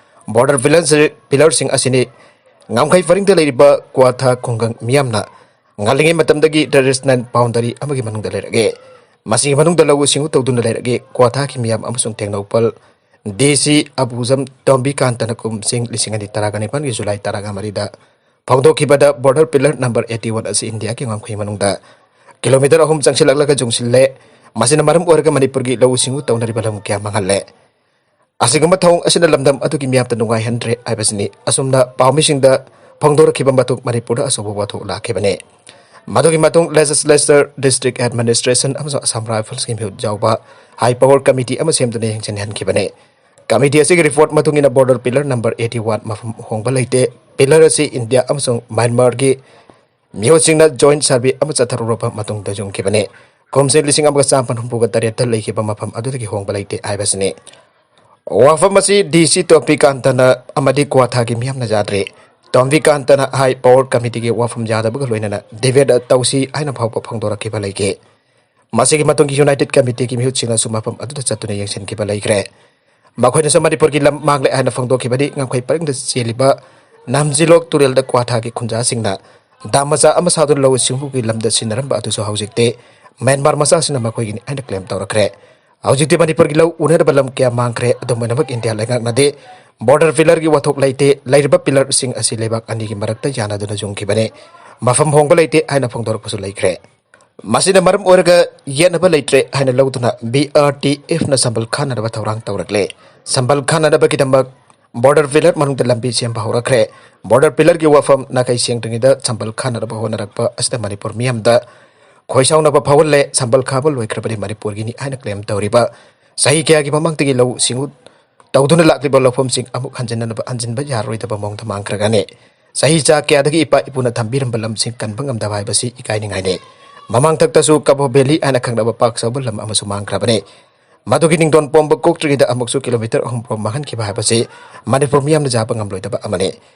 ꯕꯣꯔꯗꯔ ꯄꯤꯂꯔꯁꯤ-, ꯄꯤꯂꯔꯁꯤꯡ ꯑꯁꯤꯅꯤ꯫ ꯉꯝꯈꯩ ꯄꯔꯤꯡꯗ ꯂꯩꯔꯤꯕ ꯀ꯭ꯋꯥꯊꯥ ꯈꯨꯡꯒꯪ ꯃꯤꯌꯥꯝꯅ ꯉꯜꯂꯤꯉꯩ ꯃꯇꯝꯗꯒꯤ ꯇ꯭ꯔꯦꯗꯤꯁꯅꯦꯜ ꯕꯥꯎꯟꯗꯔꯤ ꯑꯃꯒꯤ ꯃꯅꯨꯡꯗ ꯂꯩꯔꯛꯑꯦ꯫ ꯃꯁꯤꯒꯤ ꯃꯅꯨꯡꯗ ꯂꯧꯎ ꯁꯤꯡꯎ ꯇꯧꯗꯨꯅ ꯂꯩꯔꯛꯑꯦ꯫ ꯀ꯭ꯋꯥꯊꯥꯒꯤ ꯃꯤꯌꯥꯝ ꯑꯃꯁꯨꯡ ꯇꯦꯡꯅꯧꯄꯜ ꯗꯤ ꯁꯤ ꯑꯕꯨꯖꯝ ꯇꯣꯝꯕꯤꯀꯥꯟꯇꯅ ꯀꯨꯝꯁꯤꯡ ꯂꯤꯁꯤꯡ ꯑꯅꯤ ꯇꯔꯥꯒ ꯅꯤꯄꯥꯟꯒꯤ ꯖꯨꯂꯥꯏ ꯇꯔꯥꯒ ꯃꯔꯤꯗ ꯐꯣꯡꯗꯣꯛꯈꯤꯕꯗ border pillar number eighty one ꯑꯁꯤ ꯏꯟꯗꯤꯌꯥꯒꯤ ꯉꯝꯈꯩ ꯃꯅꯨꯡꯗ ꯀꯤꯂꯣꯃꯤꯇꯔ ꯑꯍꯨꯝ ꯆꯪꯁꯤꯜꯂꯛꯂꯒ ꯌꯨꯡꯁꯤꯜꯂꯦ꯫ ꯃꯁꯤꯅ ꯃꯔꯝ ꯑꯣꯏꯔꯒ ꯃꯅꯤꯄꯨꯔꯒꯤ ꯂꯧꯎ ꯁꯤꯡꯎ ꯇꯧꯅꯔꯤꯕ ꯂꯝ ꯀꯌꯥ ꯃꯥꯡꯍꯜꯂꯦ꯫ ꯑꯁꯤꯒꯨꯝꯕ ꯊꯧꯑꯣꯡ ꯑꯁꯤꯅ ꯂꯝꯗꯝ ꯑꯗꯨꯒꯤ ꯃꯤꯌꯥꯝꯗ ꯅꯨꯡꯉꯥꯏꯍꯟꯗ꯭ꯔꯦ ꯍꯥꯏꯕꯁꯤꯅꯤ꯫ ꯑꯁꯨꯝꯅ ꯄꯥꯎꯃꯤꯁꯤꯡꯗ ꯐꯣꯡꯗꯣꯔꯛꯈꯤꯕ ꯃꯇꯨꯡ ꯃꯅꯤꯄꯨꯔꯗ ꯑꯆꯧꯕ ꯋꯥꯊꯣꯛ ꯂꯥꯛꯈꯤꯕꯅꯤ꯫ ꯃꯗꯨꯒꯤ ꯃꯇꯨꯡ ꯂꯦꯖꯤꯁꯂꯦꯆꯔ, ꯗꯤꯁꯇ꯭ꯔꯤꯛ ꯑꯦꯗꯃꯤꯅꯤꯁꯇ꯭ꯔꯦꯁꯟ ꯑꯃꯁꯨꯡ ꯑꯁꯥꯝ ꯔꯥꯏꯐꯜꯁꯀꯤ ꯃꯤꯍꯨꯠ ꯌꯥꯎꯕ ꯍꯥꯏ ꯄꯋꯔ ꯀꯃꯤꯇꯤ ꯑꯃ ꯁꯦꯝꯗꯨꯅ ꯌꯦꯡꯁꯤꯟꯍꯟꯈꯤꯕꯅꯤ꯫ ꯀꯃꯤꯇꯤ ꯑꯁꯤꯒꯤ ꯔꯤꯄꯣꯔꯠ ꯃꯇꯨꯡ ꯏꯟꯅ border pillar number eighty one ꯃꯐꯝ ꯍꯣꯡꯕ ꯂꯩꯇꯦ꯫ ꯄꯤꯂꯔ ꯑꯁꯤ ꯏꯟꯗꯤꯌꯥ ꯑꯃꯁꯨꯡ ꯃ꯭ꯌꯥꯟꯃꯥꯔꯒꯤ ꯃꯤꯑꯣꯏꯁꯤꯡꯅ ꯖꯣꯏꯟ ꯁꯔꯚꯦ ꯑꯃ ꯆꯠꯊꯔꯨꯔꯕ ꯃꯇꯨꯡꯗ ꯌꯨꯡꯈꯤꯕꯅꯤ꯫ ꯀꯨꯝꯁꯤ ꯂꯤꯁꯤꯡ ꯑꯃꯒ ꯆꯥꯃꯥꯄꯟ ꯍꯨꯝꯐꯨꯒ ꯇꯔꯦꯠꯇ ꯂꯩꯈꯤꯕ ꯃꯐꯝ ꯑꯗꯨꯗꯒꯤ ꯍꯣꯡꯕ ꯂꯩꯇꯦ ꯍꯥꯏꯕꯁꯤꯅꯤ꯫ ꯋꯥꯐꯝ ꯑꯁꯤ ꯗꯤ ꯁꯤ ꯇꯣꯝꯕꯤꯀꯥꯟꯇꯅ ꯑꯃꯗꯤ ꯀ꯭ꯋꯥꯊꯥꯒꯤ ꯃꯤꯌꯥꯝꯅ ꯌꯥꯗ꯭ꯔꯦ꯫ ꯇꯣꯝꯕꯤꯀꯥꯟꯇꯅ ꯍꯥꯏ, ꯄꯋꯥꯔ ꯀꯃꯤꯇꯤꯒꯤ ꯋꯥꯐꯝ ꯌꯥꯗꯕꯒ ꯂꯣꯏꯅꯅ ꯗꯤꯕꯦꯠ ꯇꯧꯁꯤ ꯍꯥꯏꯅ ꯐꯥꯎꯕ ꯐꯣꯡꯗꯣꯔꯛꯈꯤꯕ ꯂꯩꯈꯤ꯫ ꯃꯁꯤꯒꯤ ꯃꯇꯨꯡ ꯌꯨꯅꯥꯏꯇꯦꯠ ꯀꯃꯤꯇꯤꯒꯤ ꯃꯤꯍꯨꯠꯁꯤꯡꯅꯁꯨ ꯃꯐꯝ ꯑꯗꯨꯗ ꯆꯠꯇꯨꯅ ꯌꯦꯡꯁꯤꯟꯈꯤꯕ ꯂꯩꯈ꯭ꯔꯦ꯫ ꯃꯈꯣꯏꯅꯁꯨ ꯃꯅꯤꯄꯨꯔꯒꯤ ꯂꯝ ꯃꯥꯡꯂꯦ ꯍꯥꯏꯅ ꯐꯣꯡꯗꯣꯛꯈꯤꯕꯅꯤ꯫ ꯉꯝꯈꯩ ꯄꯔꯤꯡꯗ ꯆꯦꯜꯂꯤꯕ ꯅꯥꯝꯖꯤꯂꯣꯛ ꯇꯨꯔꯦꯜꯗ ꯀ꯭ꯋꯥꯊꯥꯒꯤ ꯈꯨꯟꯖꯥꯁꯤꯡꯅ ꯗꯥꯝ ꯃꯆꯥ ꯑꯃ ꯁꯥꯗꯨꯅ ꯂꯧꯎ ꯁꯤꯡꯎꯒꯤ ꯂꯝꯗ ꯁꯤꯖꯤꯟꯅꯔꯝꯕ ꯑꯗꯨꯁꯨ ꯍꯧꯖꯤꯛꯇꯤ ꯃ꯭ꯌꯥꯟꯃꯥꯔ ꯃꯆꯥꯁꯤꯡꯅ ꯃꯈꯣꯏꯒꯤꯅꯤ ꯍꯥꯏꯅ ꯀ꯭ꯂꯦꯝ ꯇꯧꯔꯛꯈ꯭ꯔꯦ꯫ ꯍꯧꯖꯤꯛꯇꯤ ꯃꯅꯤꯄꯨꯔꯒꯤ ꯂꯧ ꯎꯅꯔꯕ ꯂꯝ ꯀꯌꯥ ꯃꯥꯡꯈ꯭ꯔꯦ꯫ ꯑꯗꯨꯝ ꯑꯣꯏꯅꯃꯛ ꯏꯟꯗꯤꯌꯥ ꯂꯩꯉꯥꯛꯅꯗꯤ ꯕꯣꯔꯗꯔ ꯄꯤꯂꯔꯒꯤ ꯋꯥꯊꯣꯛ ꯂꯩꯇꯦ, ꯂꯩꯔꯤꯕ ꯄꯤꯂꯔꯁꯤꯡ ꯑꯁꯤ ꯂꯩꯕꯥꯛ ꯑꯅꯤꯒꯤ ꯃꯔꯛꯇ ꯌꯥꯅꯗꯨꯅ ꯌꯨꯡꯈꯤꯕꯅꯤ, ꯃꯐꯝ ꯍꯣꯡꯕ ꯂꯩꯇꯦ ꯍꯥꯏꯅ ꯐꯣꯡꯗꯣꯔꯛꯄꯁꯨ ꯂꯩꯈ꯭ꯔꯦ꯫ ꯃꯁꯤꯅ ꯃꯔꯝ ꯑꯣꯏꯔꯒ ꯌꯦꯠꯅꯕ ꯂꯩꯇ꯭ꯔꯦ ꯍꯥꯏꯅ ꯂꯧꯗꯨꯅ ꯕꯤ ꯑꯥꯔ ꯇꯤ ꯑꯦꯐꯅ ꯁꯝꯕꯜ ꯈꯥꯅꯅꯕ ꯊꯧꯔꯥꯡ ꯇꯧꯔꯛꯂꯦ꯫ ꯁꯝꯕꯜ ꯈꯥꯅꯅꯕꯒꯤꯗꯃꯛ ꯕꯣꯔꯗꯔ ꯄꯤꯂꯔ ꯃꯅꯨꯡꯗ ꯂꯝꯕꯤ ꯁꯦꯝꯕ ꯍꯧꯔꯛꯈ꯭ꯔꯦ꯫ ꯕꯣꯔꯗꯔ ꯄꯤꯂꯔꯒꯤ ꯋꯥꯐꯝ ꯅꯥꯈꯩ ꯁꯦꯡꯗ꯭ꯔꯤꯉꯩꯗ ꯁꯝꯕꯜ ꯈꯥꯅꯅꯕ ꯍꯣꯠꯅꯔꯛꯄ ꯑꯁꯤꯗ ꯃꯅꯤꯄꯨꯔ ꯃꯤꯌꯥꯝꯗ ꯈꯣꯏꯁꯥꯎꯅꯕ ꯐꯥꯎꯍꯜꯂꯦ꯫ ꯁꯝꯕꯜ ꯈꯥꯕ ꯂꯣꯏꯈ꯭ꯔꯕꯗꯤ ꯃꯅꯤꯄꯨꯔꯒꯤꯅꯤ ꯍꯥꯏꯅ ꯀ꯭ꯂꯦꯝ ꯇꯧꯔꯤꯕ ꯆꯍꯤ ꯀꯌꯥꯒꯤ ꯃꯃꯥꯡꯗꯒꯤ ꯂꯧꯎ ꯁꯤꯡꯎ ꯇꯧꯗꯨꯅ ꯂꯥꯛꯂꯤꯕ ꯂꯧꯐꯝꯁꯤꯡ ꯑꯃꯨꯛ ꯍꯟꯖꯤꯟꯅꯅꯕ ꯍꯟꯖꯤꯟꯕ ꯌꯥꯔꯣꯏꯗꯕ ꯃꯑꯣꯡꯗ ꯃꯥꯡꯈ꯭ꯔꯒꯅꯤ꯫ ꯆꯍꯤ ꯆꯥ ꯀꯌꯥꯗꯒꯤ ꯏꯄꯥ ꯏꯄꯨꯅ ꯊꯝꯕꯤꯔꯝꯕ ꯂꯝꯁꯤꯡ ꯀꯟꯕ ꯉꯝꯗꯕ ꯍꯥꯏꯕꯁꯤ ꯏꯀꯥꯏꯅꯤꯡꯉꯥꯏꯅꯤ꯫ ꯃꯃꯥꯡꯊꯛꯇꯁꯨ ꯀꯕꯣ ꯚꯦꯂꯤ ꯍꯥꯏꯅ ꯈꯪꯅꯕ ꯄꯥꯛ ꯆꯥꯎꯕ ꯂꯝ ꯑꯃꯁꯨ ꯃꯥꯡꯈ꯭ꯔꯕꯅꯤ꯫ ꯃꯗꯨꯒꯤ ꯅꯤꯡꯗꯣꯟ ꯄꯣꯝꯕ ꯀꯣꯛꯇ꯭ꯔꯤꯉꯩꯗ ꯑꯃꯨꯛꯁꯨ ꯀꯤꯂꯣꯃꯤꯇꯔ ꯑꯍꯨꯝ ꯐꯥꯎ ꯃꯥꯡꯍꯟꯈꯤꯕ ꯍꯥꯏꯕꯁꯤ ꯃꯅꯤꯄꯨꯔ ꯃꯤꯌꯥꯝꯅ ꯌꯥꯕ ꯉꯝꯂꯣꯏꯗꯕ ꯑꯃꯅꯤ꯫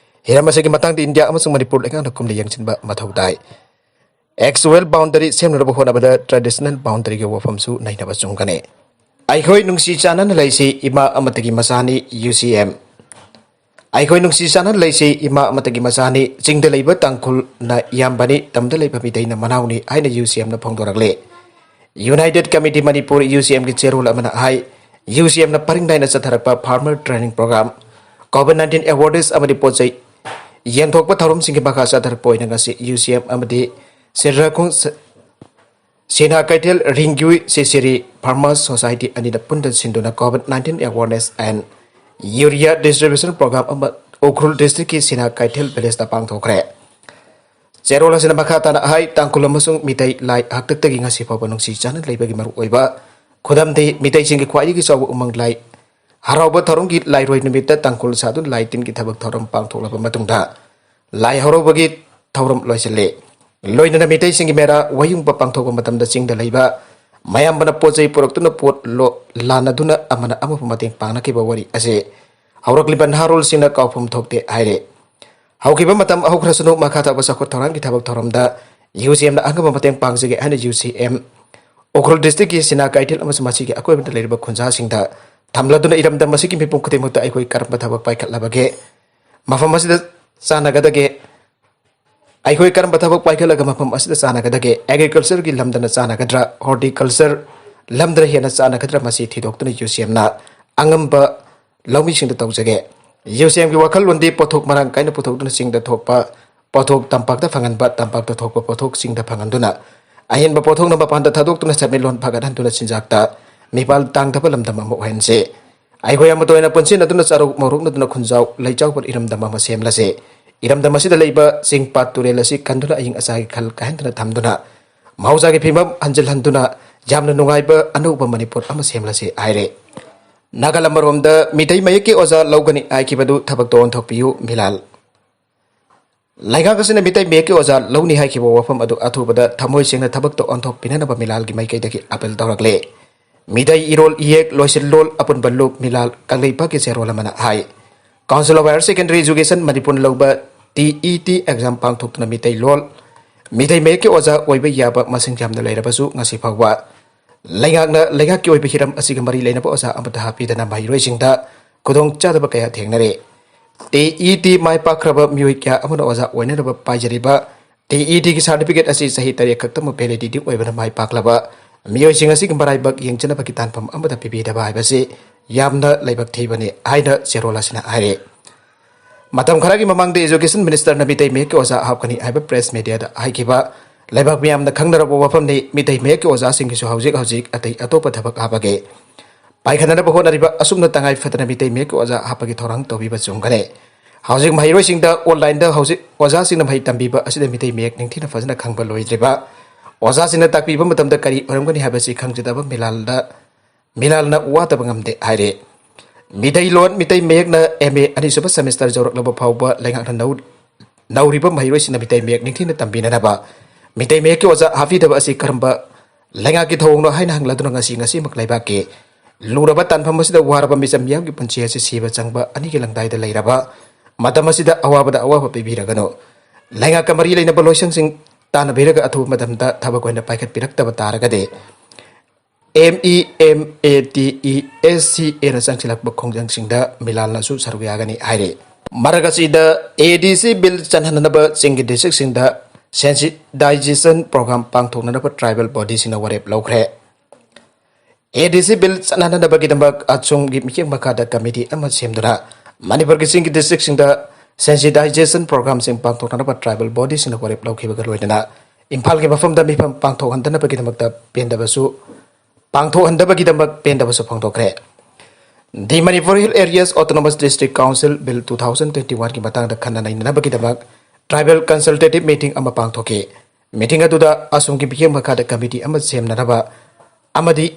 ꯍꯤꯔꯝ ꯑꯁꯤꯒꯤ ꯃꯇꯥꯡꯗ ꯏꯟꯗꯤꯌꯥ ꯑꯃꯁꯨꯡ ꯃꯅꯤꯄꯨꯔ ꯂꯩꯉꯥꯛꯅ ꯀꯨꯞꯅ ꯌꯦꯡꯁꯤꯟꯕ ꯃꯊꯧ ꯇꯥꯏ꯫ ꯑꯦꯛꯆꯨꯋꯦꯜ ꯕꯥꯎꯟꯗꯔꯤ ꯁꯦꯝꯅꯅꯕ ꯍꯣꯠꯅꯕꯗ ꯇ꯭ꯔꯦꯗꯤꯁꯅꯦꯜ ꯕꯥꯎꯟꯗꯔꯤꯒꯤ ꯋꯥꯐꯝꯁꯨ ꯅꯩꯅꯕ ꯆꯨꯝꯒꯅꯤ꯫ ꯑꯩꯈꯣꯏ ꯅꯨꯡꯁꯤ ꯆꯥꯟꯅꯅ ꯂꯩꯁꯤ, ꯏꯃꯥ ꯑꯃꯠꯇꯒꯤ ꯃꯆꯥꯅꯤ, ꯌꯨ ꯁꯤ ꯑꯦꯝ꯫ ꯑꯩꯈꯣꯏ ꯅꯨꯡꯁꯤ ꯆꯥꯟꯅꯅ ꯂꯩꯁꯤ, ꯏꯃꯥ ꯑꯃꯠꯇꯒꯤ ꯃꯆꯥꯅꯤ, ꯆꯤꯡꯗ ꯂꯩꯕ ꯇꯥꯡꯈꯨꯜꯅ ꯏꯌꯥꯝꯕꯅꯤ, ꯇꯝꯗ ꯂꯩꯕ ꯃꯤꯇꯩꯅ ꯃꯅꯥꯎꯅꯤ ꯍꯥꯏꯅ ꯌꯨ ꯁꯤ ꯑꯦꯝꯅ ꯐꯣꯡꯗꯣꯔꯛꯂꯦ꯫ ꯌꯨꯅꯥꯏꯇꯦꯠ ꯀꯃꯤꯇꯤ ꯃꯅꯤꯄꯨꯔ, ꯌꯨ ꯁꯤ ꯑꯦꯝꯒꯤ ꯆꯦꯔꯣꯜ ꯑꯃꯅ ꯍꯥꯏ, ꯌꯨ ꯁꯤ ꯑꯦꯝꯅ ꯄꯔꯤꯡ ꯅꯥꯏꯅ ꯆꯠꯊꯔꯛꯄ farmer training programme, covid nineteen awareness ꯑꯃꯗꯤ ꯄꯣꯠ ꯆꯩ ꯌꯦꯟꯊꯣꯛꯄ ꯊꯧꯔꯝꯁꯤꯡꯒꯤ ꯃꯈꯥ ꯆꯠꯊꯔꯛꯄ ꯑꯣꯏꯅ ꯉꯁꯤ ꯌꯨ ꯁꯤ ꯑꯦꯝ ꯑꯃꯗꯤ ꯁꯤꯔꯥꯈꯣꯡ ꯁ-, ꯁꯤꯅꯥ ꯀꯩꯊꯦꯜ ꯔꯤꯡꯒ꯭ꯌꯨꯏ ꯁꯤꯁꯤꯔꯤ ꯐꯥꯔꯃꯔꯁ ꯁꯣꯁꯥꯏꯇꯤ ꯑꯅꯤꯅ ꯄꯨꯟꯅ ꯁꯤꯟꯗꯨꯅ Covid nineteen awareness and urea distribution programme ꯑꯃ ꯎꯈ꯭ꯔꯨꯜ ꯗꯤꯁꯇ꯭ꯔꯤꯛꯀꯤ ꯁꯤꯅꯥ ꯀꯩꯊꯦꯜ ꯚꯤꯂꯦꯖꯇ ꯄꯥꯡꯊꯣꯛꯈ꯭ꯔꯦ꯫ ꯆꯦꯔꯣꯜ ꯑꯁꯤꯅ ꯃꯈꯥ ꯇꯥꯅ ꯍꯥꯏ, ꯇꯥꯡꯈꯨꯜ ꯑꯃꯁꯨꯡ ꯃꯤꯇꯩ ꯂꯥꯏ ꯍꯥꯛꯇꯛꯇꯒꯤ ꯉꯁꯤ ꯐꯥꯎꯕ ꯅꯨꯡꯁꯤ ꯆꯥꯟꯅꯅ ꯂꯩꯕꯒꯤ ꯃꯔꯨꯑꯣꯏꯕ ꯈꯨꯗꯝꯗꯤ ꯃꯤꯇꯩꯁꯤꯡꯒꯤ ꯈ꯭ꯋꯥꯏꯗꯒꯤ ꯆꯥꯎꯕ ꯎꯃꯪ ꯂꯥꯏ ꯍꯔꯥꯎꯕ ꯊꯧꯔꯝꯒꯤ ꯂꯥꯏꯔꯣꯏ ꯅꯨꯃꯤꯠꯇ ꯇꯥꯡꯈꯨꯜ ꯁꯥꯗꯨꯅ ꯂꯥꯏ ꯇꯤꯟꯒꯤ ꯊꯕꯛ ꯊꯧꯔꯝ ꯄꯥꯡꯊꯣꯛꯂꯕ ꯃꯇꯨꯡꯗ ꯂꯥꯏ ꯍꯔꯥꯎꯕꯒꯤ ꯊꯧꯔꯝ ꯂꯣꯏꯁꯤꯜꯂꯤ꯫ ꯂꯣꯏꯅꯅ ꯃꯤꯇꯩꯁꯤꯡꯒꯤ ꯃꯦꯔꯥ ꯋꯥꯌꯨꯡꯕ ꯄꯥꯡꯊꯣꯛꯄ ꯃꯇꯝꯗ ꯆꯤꯡꯗ ꯂꯩꯕ ꯃꯌꯥꯝꯕꯅ ꯄꯣꯠ ꯆꯩ ꯄꯨꯔꯛꯇꯨꯅ ꯄꯣꯠ ꯂꯣ-, ꯂꯥꯟꯅꯗꯨꯅ ꯑꯃꯅ ꯑꯃꯕꯨ ꯃꯇꯦꯡ ꯄꯥꯡꯅꯈꯤꯕ ꯋꯥꯔꯤ ꯑꯁꯤ ꯍꯧꯔꯛꯂꯤꯕ ꯅꯍꯥꯔꯣꯜꯁꯤꯡꯅ ꯀꯥꯎꯐꯝ ꯊꯣꯛꯇꯦ ꯍꯥꯏꯔꯦ꯫ ꯍꯧꯈꯤꯕ ꯃꯇꯝ ꯍꯧꯈ꯭ꯔꯁꯅꯨ, ꯃꯈꯥ ꯇꯥꯕ ꯆꯥꯎꯈꯠ ꯊꯧꯔꯥꯡꯒꯤ ꯊꯕꯛ ꯊꯧꯔꯝꯗ ꯌꯨ ꯁꯤ ꯑꯦꯝꯅ ꯑꯉꯝꯕ ꯃꯇꯦꯡ ꯄꯥꯡꯖꯒꯦ ꯍꯥꯏꯅ ꯌꯨ ꯁꯤ ꯑꯦꯝ ꯎꯈ꯭ꯔꯨꯜ ꯗꯤꯁꯇ꯭ꯔꯤꯛꯀꯤ ꯁꯤꯅꯥ ꯀꯩꯊꯦꯜ ꯑꯃꯁꯨꯡ ꯃꯁꯤꯒꯤ ꯑꯀꯣꯏꯕꯗ ꯂꯩꯔꯤꯕ ꯈꯨꯟꯖꯥꯁꯤꯡꯗ ꯊꯝꯂꯗꯨꯅ ꯏꯔꯝꯗꯝ ꯑꯁꯤꯒꯤ ꯃꯤꯄꯨꯝ ꯈꯨꯗꯤꯡꯃꯛꯇ ꯑꯩꯈꯣꯏ ꯀꯔꯝꯕ ꯊꯕꯛ ꯄꯥꯏꯈꯠꯂꯕꯒꯦ, ꯃꯐꯝ ꯑꯁꯤꯗ ꯆꯥꯟꯅꯒꯗꯒꯦ, ꯑꯩꯈꯣꯏ ꯀꯔꯝꯕ ꯊꯕꯛ ꯄꯥꯏꯈꯠꯂꯒ ꯃꯐꯝ ꯑꯁꯤꯗ ꯆꯥꯟꯅꯒꯗꯒꯦ? Agricultureꯒꯤ ꯂꯝꯗꯅ ꯆꯥꯟꯅꯒꯗ꯭ꯔꯥ? Horticulture ꯂꯝꯗꯅ ꯍꯦꯟꯅ ꯆꯥꯟꯅꯒꯗ꯭ꯔꯥ? ꯃꯁꯤ ꯊꯤꯗꯣꯛꯇꯨꯅ ꯌꯨ ꯁꯤ ꯑꯦꯝꯅ ꯑꯉꯝꯕ ꯂꯧꯃꯤꯁꯤꯡꯗ ꯇꯧꯖꯒꯦ꯫ ꯌꯨ ꯁꯤ ꯑꯦꯝꯒꯤ ꯋꯥꯈꯜꯂꯣꯟꯗꯤ ꯄꯣꯠꯊꯣꯛ ꯃꯔꯥꯡ ꯀꯥꯏꯅ ꯄꯨꯊꯣꯛꯇꯨꯅ ꯆꯤꯡꯗ ꯊꯣꯛꯄ ꯄꯣꯠꯊꯣꯛ ꯇꯝꯄꯥꯛꯇ ꯐꯪꯍꯟꯕ, ꯇꯝꯄꯥꯛꯇ ꯊꯣꯛꯄ ꯄꯣꯠꯊꯣꯛ ꯆꯤꯡꯗ ꯐꯪꯍꯟꯗꯨꯅ ꯑꯍꯦꯟꯕ ꯄꯣꯠꯊꯣꯛꯅ ꯃꯄꯥꯟꯗ ꯊꯥꯗꯣꯛꯇꯨꯅ ꯁꯦꯟꯃꯤꯠꯂꯣꯟ ꯐꯒꯠꯍꯟꯗꯨꯅ ꯆꯤꯟꯖꯥꯛꯇ ꯃꯤꯄꯥꯜ ꯇꯥꯡꯗꯕ ꯂꯝꯗꯝ ꯑꯃ ꯑꯣꯏꯍꯟꯁꯤ꯫ ꯑꯩꯈꯣꯏ ꯑꯃꯠꯇ ꯑꯣꯏꯅ ꯄꯨꯟꯁꯤꯟꯅꯗꯨꯅ ꯆꯥꯔꯧ ꯃꯧꯔꯨꯛꯅꯗꯨꯅ ꯈꯨꯟꯖꯥꯎ ꯂꯩꯆꯥꯎꯕ ꯏꯔꯝꯗꯝ ꯑꯃ ꯁꯦꯝꯂꯁꯤ꯫ ꯏꯔꯝꯗꯝ ꯑꯁꯤꯗ ꯂꯩꯕ ꯆꯤꯡ ꯄꯥꯠ ꯇꯨꯔꯦꯜ ꯑꯁꯤ ꯀꯟꯗꯨꯅ ꯑꯏꯪ ꯑꯁꯥꯒꯤ ꯈꯜ ꯀꯥꯏꯍꯟꯗꯅ ꯊꯝꯗꯨꯅ ꯃꯍꯧꯁꯥꯒꯤ ꯐꯤꯕꯝ ꯍꯟꯖꯤꯜꯍꯟꯗꯨꯅ ꯌꯥꯝꯅ ꯅꯨꯡꯉꯥꯏꯕ ꯑꯅꯧꯕ ꯃꯅꯤꯄꯨꯔ ꯑꯃ ꯁꯦꯝꯂꯁꯤ ꯍꯥꯏꯔꯦ꯫ ꯅꯥꯒꯥꯂꯝ ꯑꯃꯔꯣꯝꯗ ꯃꯤꯇꯩ ꯃꯌꯦꯛꯀꯤ ꯑꯣꯖꯥ ꯂꯧꯒꯅꯤ ꯍꯥꯏꯈꯤꯕꯗꯨ ꯊꯕꯛꯇ ꯑꯣꯟꯊꯣꯛꯄꯤꯌꯨ, ꯃꯤꯂꯥꯜ꯫ ꯂꯩꯉꯥꯛ ꯑꯁꯤꯅ ꯃꯤꯇꯩ ꯃꯌꯦꯛꯀꯤ ꯑꯣꯖꯥ ꯂꯧꯅꯤ ꯍꯥꯏꯈꯤꯕ ꯋꯥꯐꯝ ꯑꯗꯨ ꯑꯊꯨꯕꯗ ꯊꯃꯣꯏ ꯁꯦꯡꯅ ꯊꯕꯛꯇ ꯑꯣꯟꯊꯣꯛꯄꯤꯅꯅꯕ ꯃꯤꯂꯥꯜꯒꯤ ꯃꯥꯏꯀꯩꯗꯒꯤ ꯑꯥꯄꯤꯜ ꯇꯧꯔꯛꯂꯦ꯫ ꯃꯤꯇꯩ ꯏꯔꯣꯜ ꯏꯌꯦꯛ ꯂꯣꯏꯁꯤꯜꯂꯣꯜ ꯑꯄꯨꯟꯕ ꯂꯨꯞ ꯃꯤꯂꯥꯜ ꯀꯪꯂꯩꯄꯥꯛꯀꯤ ꯆꯦꯔꯣꯜ ꯑꯃꯅ ꯍꯥꯏ꯫ Council of Higher Secondary Education ꯃꯅꯤꯄꯨꯔꯅ ꯂꯧꯕ ꯇꯤ ꯏ ꯇꯤ ꯑꯦꯛꯖꯥꯝ ꯄꯥꯡꯊꯣꯛꯇꯨꯅ ꯃꯤꯇꯩ ꯂꯣꯜ, ꯃꯤꯇꯩ ꯃꯌꯦꯛꯀꯤ ꯑꯣꯖꯥ ꯑꯣꯏꯕ ꯌꯥꯕ ꯃꯁꯤꯡ ꯌꯥꯝꯅ ꯂꯩꯔꯕꯁꯨ ꯉꯁꯤ ꯐꯥꯎꯕ ꯂꯩꯉꯥꯛꯅ ꯂꯩꯉꯥꯛꯀꯤ ꯑꯣꯏꯕ ꯍꯤꯔꯝ ꯑꯁꯤꯒ ꯃꯔꯤ ꯂꯩꯅꯕ ꯑꯣꯖꯥ ꯑꯃꯠꯇ ꯍꯥꯞꯄꯤꯗꯅ ꯃꯍꯩꯔꯣꯏꯁꯤꯡꯗ ꯈꯨꯗꯣꯡꯆꯥꯗꯕ ꯀꯌꯥ ꯊꯦꯡꯅꯔꯦ꯫ ꯇꯤ ꯏ ꯇꯤ ꯃꯥꯏ ꯄꯥꯛꯈ꯭ꯔꯕ ꯃꯤꯑꯣꯏ ꯀꯌꯥ ꯑꯃꯅ ꯑꯣꯖꯥ ꯑꯣꯏꯅꯅꯕ ꯄꯥꯏꯖꯔꯤꯕ ꯇꯤ ꯏ ꯇꯤꯒꯤ certificate ꯑꯁꯤ ꯆꯍꯤ ꯇꯔꯦꯠ ꯈꯛꯇꯃꯛ validity ꯑꯣꯏꯕꯅ ꯃꯥꯏ ꯄꯥꯛꯂꯕ ꯃꯤꯑꯣꯏꯁꯤꯡ ꯑꯁꯤꯒꯤ ꯃꯔꯥꯏꯕꯛ ꯌꯦꯡꯖꯅꯕꯒꯤ ꯇꯥꯟꯐꯝ ꯑꯃꯠꯇ ꯄꯤꯕꯤꯗꯕ ꯍꯥꯏꯕꯁꯤ ꯌꯥꯝꯅ ꯂꯥꯏꯕꯛ ꯊꯤꯕꯅꯤ ꯍꯥꯏꯅ ꯆꯦꯔꯣꯜ ꯑꯁꯤꯅ ꯍꯥꯏꯔꯤ꯫ ꯃꯇꯝ ꯈꯔꯒꯤ ꯃꯃꯥꯡꯗ Education Ministerꯅ ꯃꯤꯇꯩ ꯃꯌꯦꯛꯀꯤ ꯑꯣꯖꯥ ꯍꯥꯞꯀꯅꯤ ꯍꯥꯏꯕ press mediaꯗ ꯍꯥꯏꯈꯤꯕ ꯂꯩꯕꯥꯛ ꯃꯤꯌꯥꯝꯅ ꯈꯪꯅꯔꯕ ꯋꯥꯐꯝꯅꯤ꯫ ꯃꯤꯇꯩ ꯃꯌꯦꯛꯀꯤ ꯑꯣꯖꯥꯁꯤꯡꯒꯤꯁꯨ ꯍꯧꯖꯤꯛ ꯍꯧꯖꯤꯛ ꯑꯇꯩ ꯑꯇꯣꯞꯄ ꯊꯕꯛ ꯍꯥꯞꯄꯒꯦ ꯄꯥꯏꯈꯠꯅꯅꯕ ꯍꯣꯠꯅꯔꯤꯕ ꯑꯁꯨꯝꯅ ꯇꯉꯥꯏ ꯐꯗꯅ ꯃꯤꯇꯩ ꯃꯌꯦꯛꯀꯤ ꯑꯣꯖꯥ ꯍꯥꯞꯄꯒꯤ ꯊꯧꯔꯥꯡ ꯇꯧꯕꯤꯕ ꯆꯨꯝꯒꯅꯤ꯫ ꯍꯧꯖꯤꯛ ꯃꯍꯩꯔꯣꯏꯁꯤꯡꯗ onlineꯗ ꯍꯧꯖꯤꯛ ꯑꯣꯖꯥꯁꯤꯡꯅ ꯃꯍꯩ ꯇꯝꯕꯤꯕ ꯑꯁꯤꯗ ꯃꯤꯇꯩ ꯃꯌꯦꯛ ꯅꯤꯡꯊꯤꯅ ꯐꯖꯅ ꯈꯪꯕ ꯂꯣꯏꯗ꯭ꯔꯤꯕ ꯑꯣꯖꯥꯁꯤꯡꯅ ꯇꯥꯛꯄꯤꯕ ꯃꯇꯝꯗ ꯀꯔꯤ ꯑꯣꯏꯔꯝꯒꯅꯤ ꯍꯥꯏꯕꯁꯤ ꯈꯪꯖꯗꯕ ꯃꯤꯂꯥꯜꯗ ꯃꯤꯂꯥꯜꯅ ꯋꯥꯠꯇꯕ ꯉꯝꯗꯦ ꯍꯥꯏꯔꯦ꯫ ꯃꯤꯇꯩ ꯂꯣꯟ, ꯃꯤꯇꯩ ꯃꯌꯦꯛꯅ ꯑꯦꯝ ꯑꯦ ꯑꯅꯤꯁꯨꯕ semester ꯌꯧꯔꯛꯂꯕ ꯐꯥꯎꯕ ꯂꯩꯉꯥꯛꯅ ꯅꯧ-, ꯅꯧꯔꯤꯕ ꯃꯍꯩꯔꯣꯏꯁꯤꯡꯅ ꯃꯤꯇꯩ ꯃꯌꯦꯛ ꯅꯤꯡꯊꯤꯅ ꯇꯝꯕꯤꯅꯅꯕ ꯃꯤꯇꯩ ꯃꯌꯦꯛꯀꯤ ꯑꯣꯖꯥ ꯍꯥꯞꯄꯤꯗꯕ ꯑꯁꯤ ꯀꯔꯝꯕ ꯂꯩꯉꯥꯛꯀꯤ ꯊꯧꯑꯣꯡꯅꯣ ꯍꯥꯏꯅ ꯍꯪꯂꯗꯨꯅ ꯉꯁꯤ ꯉꯁꯤꯃꯛ ꯂꯩꯕꯥꯛꯀꯤ ꯂꯨꯔꯕ ꯇꯥꯟꯐꯝ ꯑꯁꯤꯗ ꯋꯥꯔꯕ ꯃꯤꯆꯝ ꯃꯤꯌꯥꯝꯒꯤ ꯄꯨꯟꯁꯤ ꯑꯁꯤ ꯁꯤꯕ ꯆꯪꯕ ꯑꯅꯤꯒꯤ ꯂꯪꯗꯥꯏꯗ ꯂꯩꯔꯕ ꯃꯇꯝ ꯑꯁꯤꯗ ꯑꯋꯥꯕꯗ ꯑꯋꯥꯕ ꯄꯤꯕꯤꯔꯒꯅꯨ꯫ ꯂꯩꯉꯥꯛꯀ ꯃꯔꯤ ꯂꯩꯅꯕ ꯂꯣꯏꯁꯪꯁꯤꯡ ꯇꯥꯟꯅꯕꯤꯔꯒ ꯑꯊꯨꯕ ꯃꯇꯝꯗ ꯊꯕꯛ ꯑꯣꯏꯅ ꯄꯥꯏꯈꯠꯄꯤꯔꯛꯇꯕ ꯇꯥꯔꯒꯗꯤ M E M A T E S C A ꯅ ꯆꯪꯁꯤꯜꯂꯛꯄ ꯈꯣꯡꯖꯪꯁꯤꯡꯗ ꯃꯤꯂꯥꯜꯅꯁꯨ ꯁꯔꯨꯛ ꯌꯥꯒꯅꯤ ꯍꯥꯏꯔꯤ꯫ ꯃꯔꯛ ꯑꯁꯤꯗ A D C bill ꯆꯠꯍꯟꯅꯅꯕ ꯆꯤꯡꯒꯤ districtꯁꯤꯡꯗ sensitization program ꯄꯥꯡꯊꯣꯛꯅꯅꯕ tribal bodyꯁꯤꯡꯅ ꯋꯥꯔꯦꯞ ꯂꯧꯈ꯭ꯔꯦ꯫ A D C bill ꯆꯠꯅꯅꯕꯒꯤꯗꯃꯛ ꯑꯁꯣꯝꯒꯤ ꯃꯤꯠꯌꯦꯡ ꯃꯈꯥꯗ committee ꯑꯃ ꯁꯦꯝꯗꯨꯅ ꯃꯅꯤꯄꯨꯔꯒꯤ ꯆꯤꯡꯒꯤ districtꯁꯤꯡꯗ sensitization programꯁꯤꯡ ꯄꯥꯡꯊꯣꯛꯅꯅꯕ tribal bodyꯁꯤꯡꯅ ꯋꯥꯔꯦꯞ ꯂꯧꯈꯤꯕꯒ ꯂꯣꯏꯅꯅ ꯏꯝꯐꯥꯜꯒꯤ ꯃꯐꯝꯗ ꯃꯤꯐꯝ ꯄꯥꯡꯊꯣꯛꯍꯟꯗꯅꯕꯒꯤꯗꯃꯛꯇ ꯄꯦꯟꯗꯕꯁꯨ ꯄꯥꯡꯊꯣꯛꯍꯟꯗꯕꯒꯤꯗꯃꯛ ꯄꯦꯟꯗꯕꯁꯨ ꯐꯣꯡꯗꯣꯛꯈ꯭ꯔꯦ꯫ The Manipur Hill Areas Autonomous District Council Bill two thousand twenty-oneꯒꯤ ꯃꯇꯥꯡꯗ ꯈꯟꯅ ꯅꯩꯅꯅꯕꯒꯤꯗꯃꯛ tribal consultative meeting ꯑꯃ ꯄꯥꯡꯊꯣꯛꯈꯤ꯫ Meeting ꯑꯗꯨꯗ ꯑꯁꯣꯝꯒꯤ ꯃꯤꯠꯌꯦꯡ ꯃꯈꯥꯗ committee ꯑꯃ ꯁꯦꯝꯅꯅꯕ ꯑꯃꯗꯤ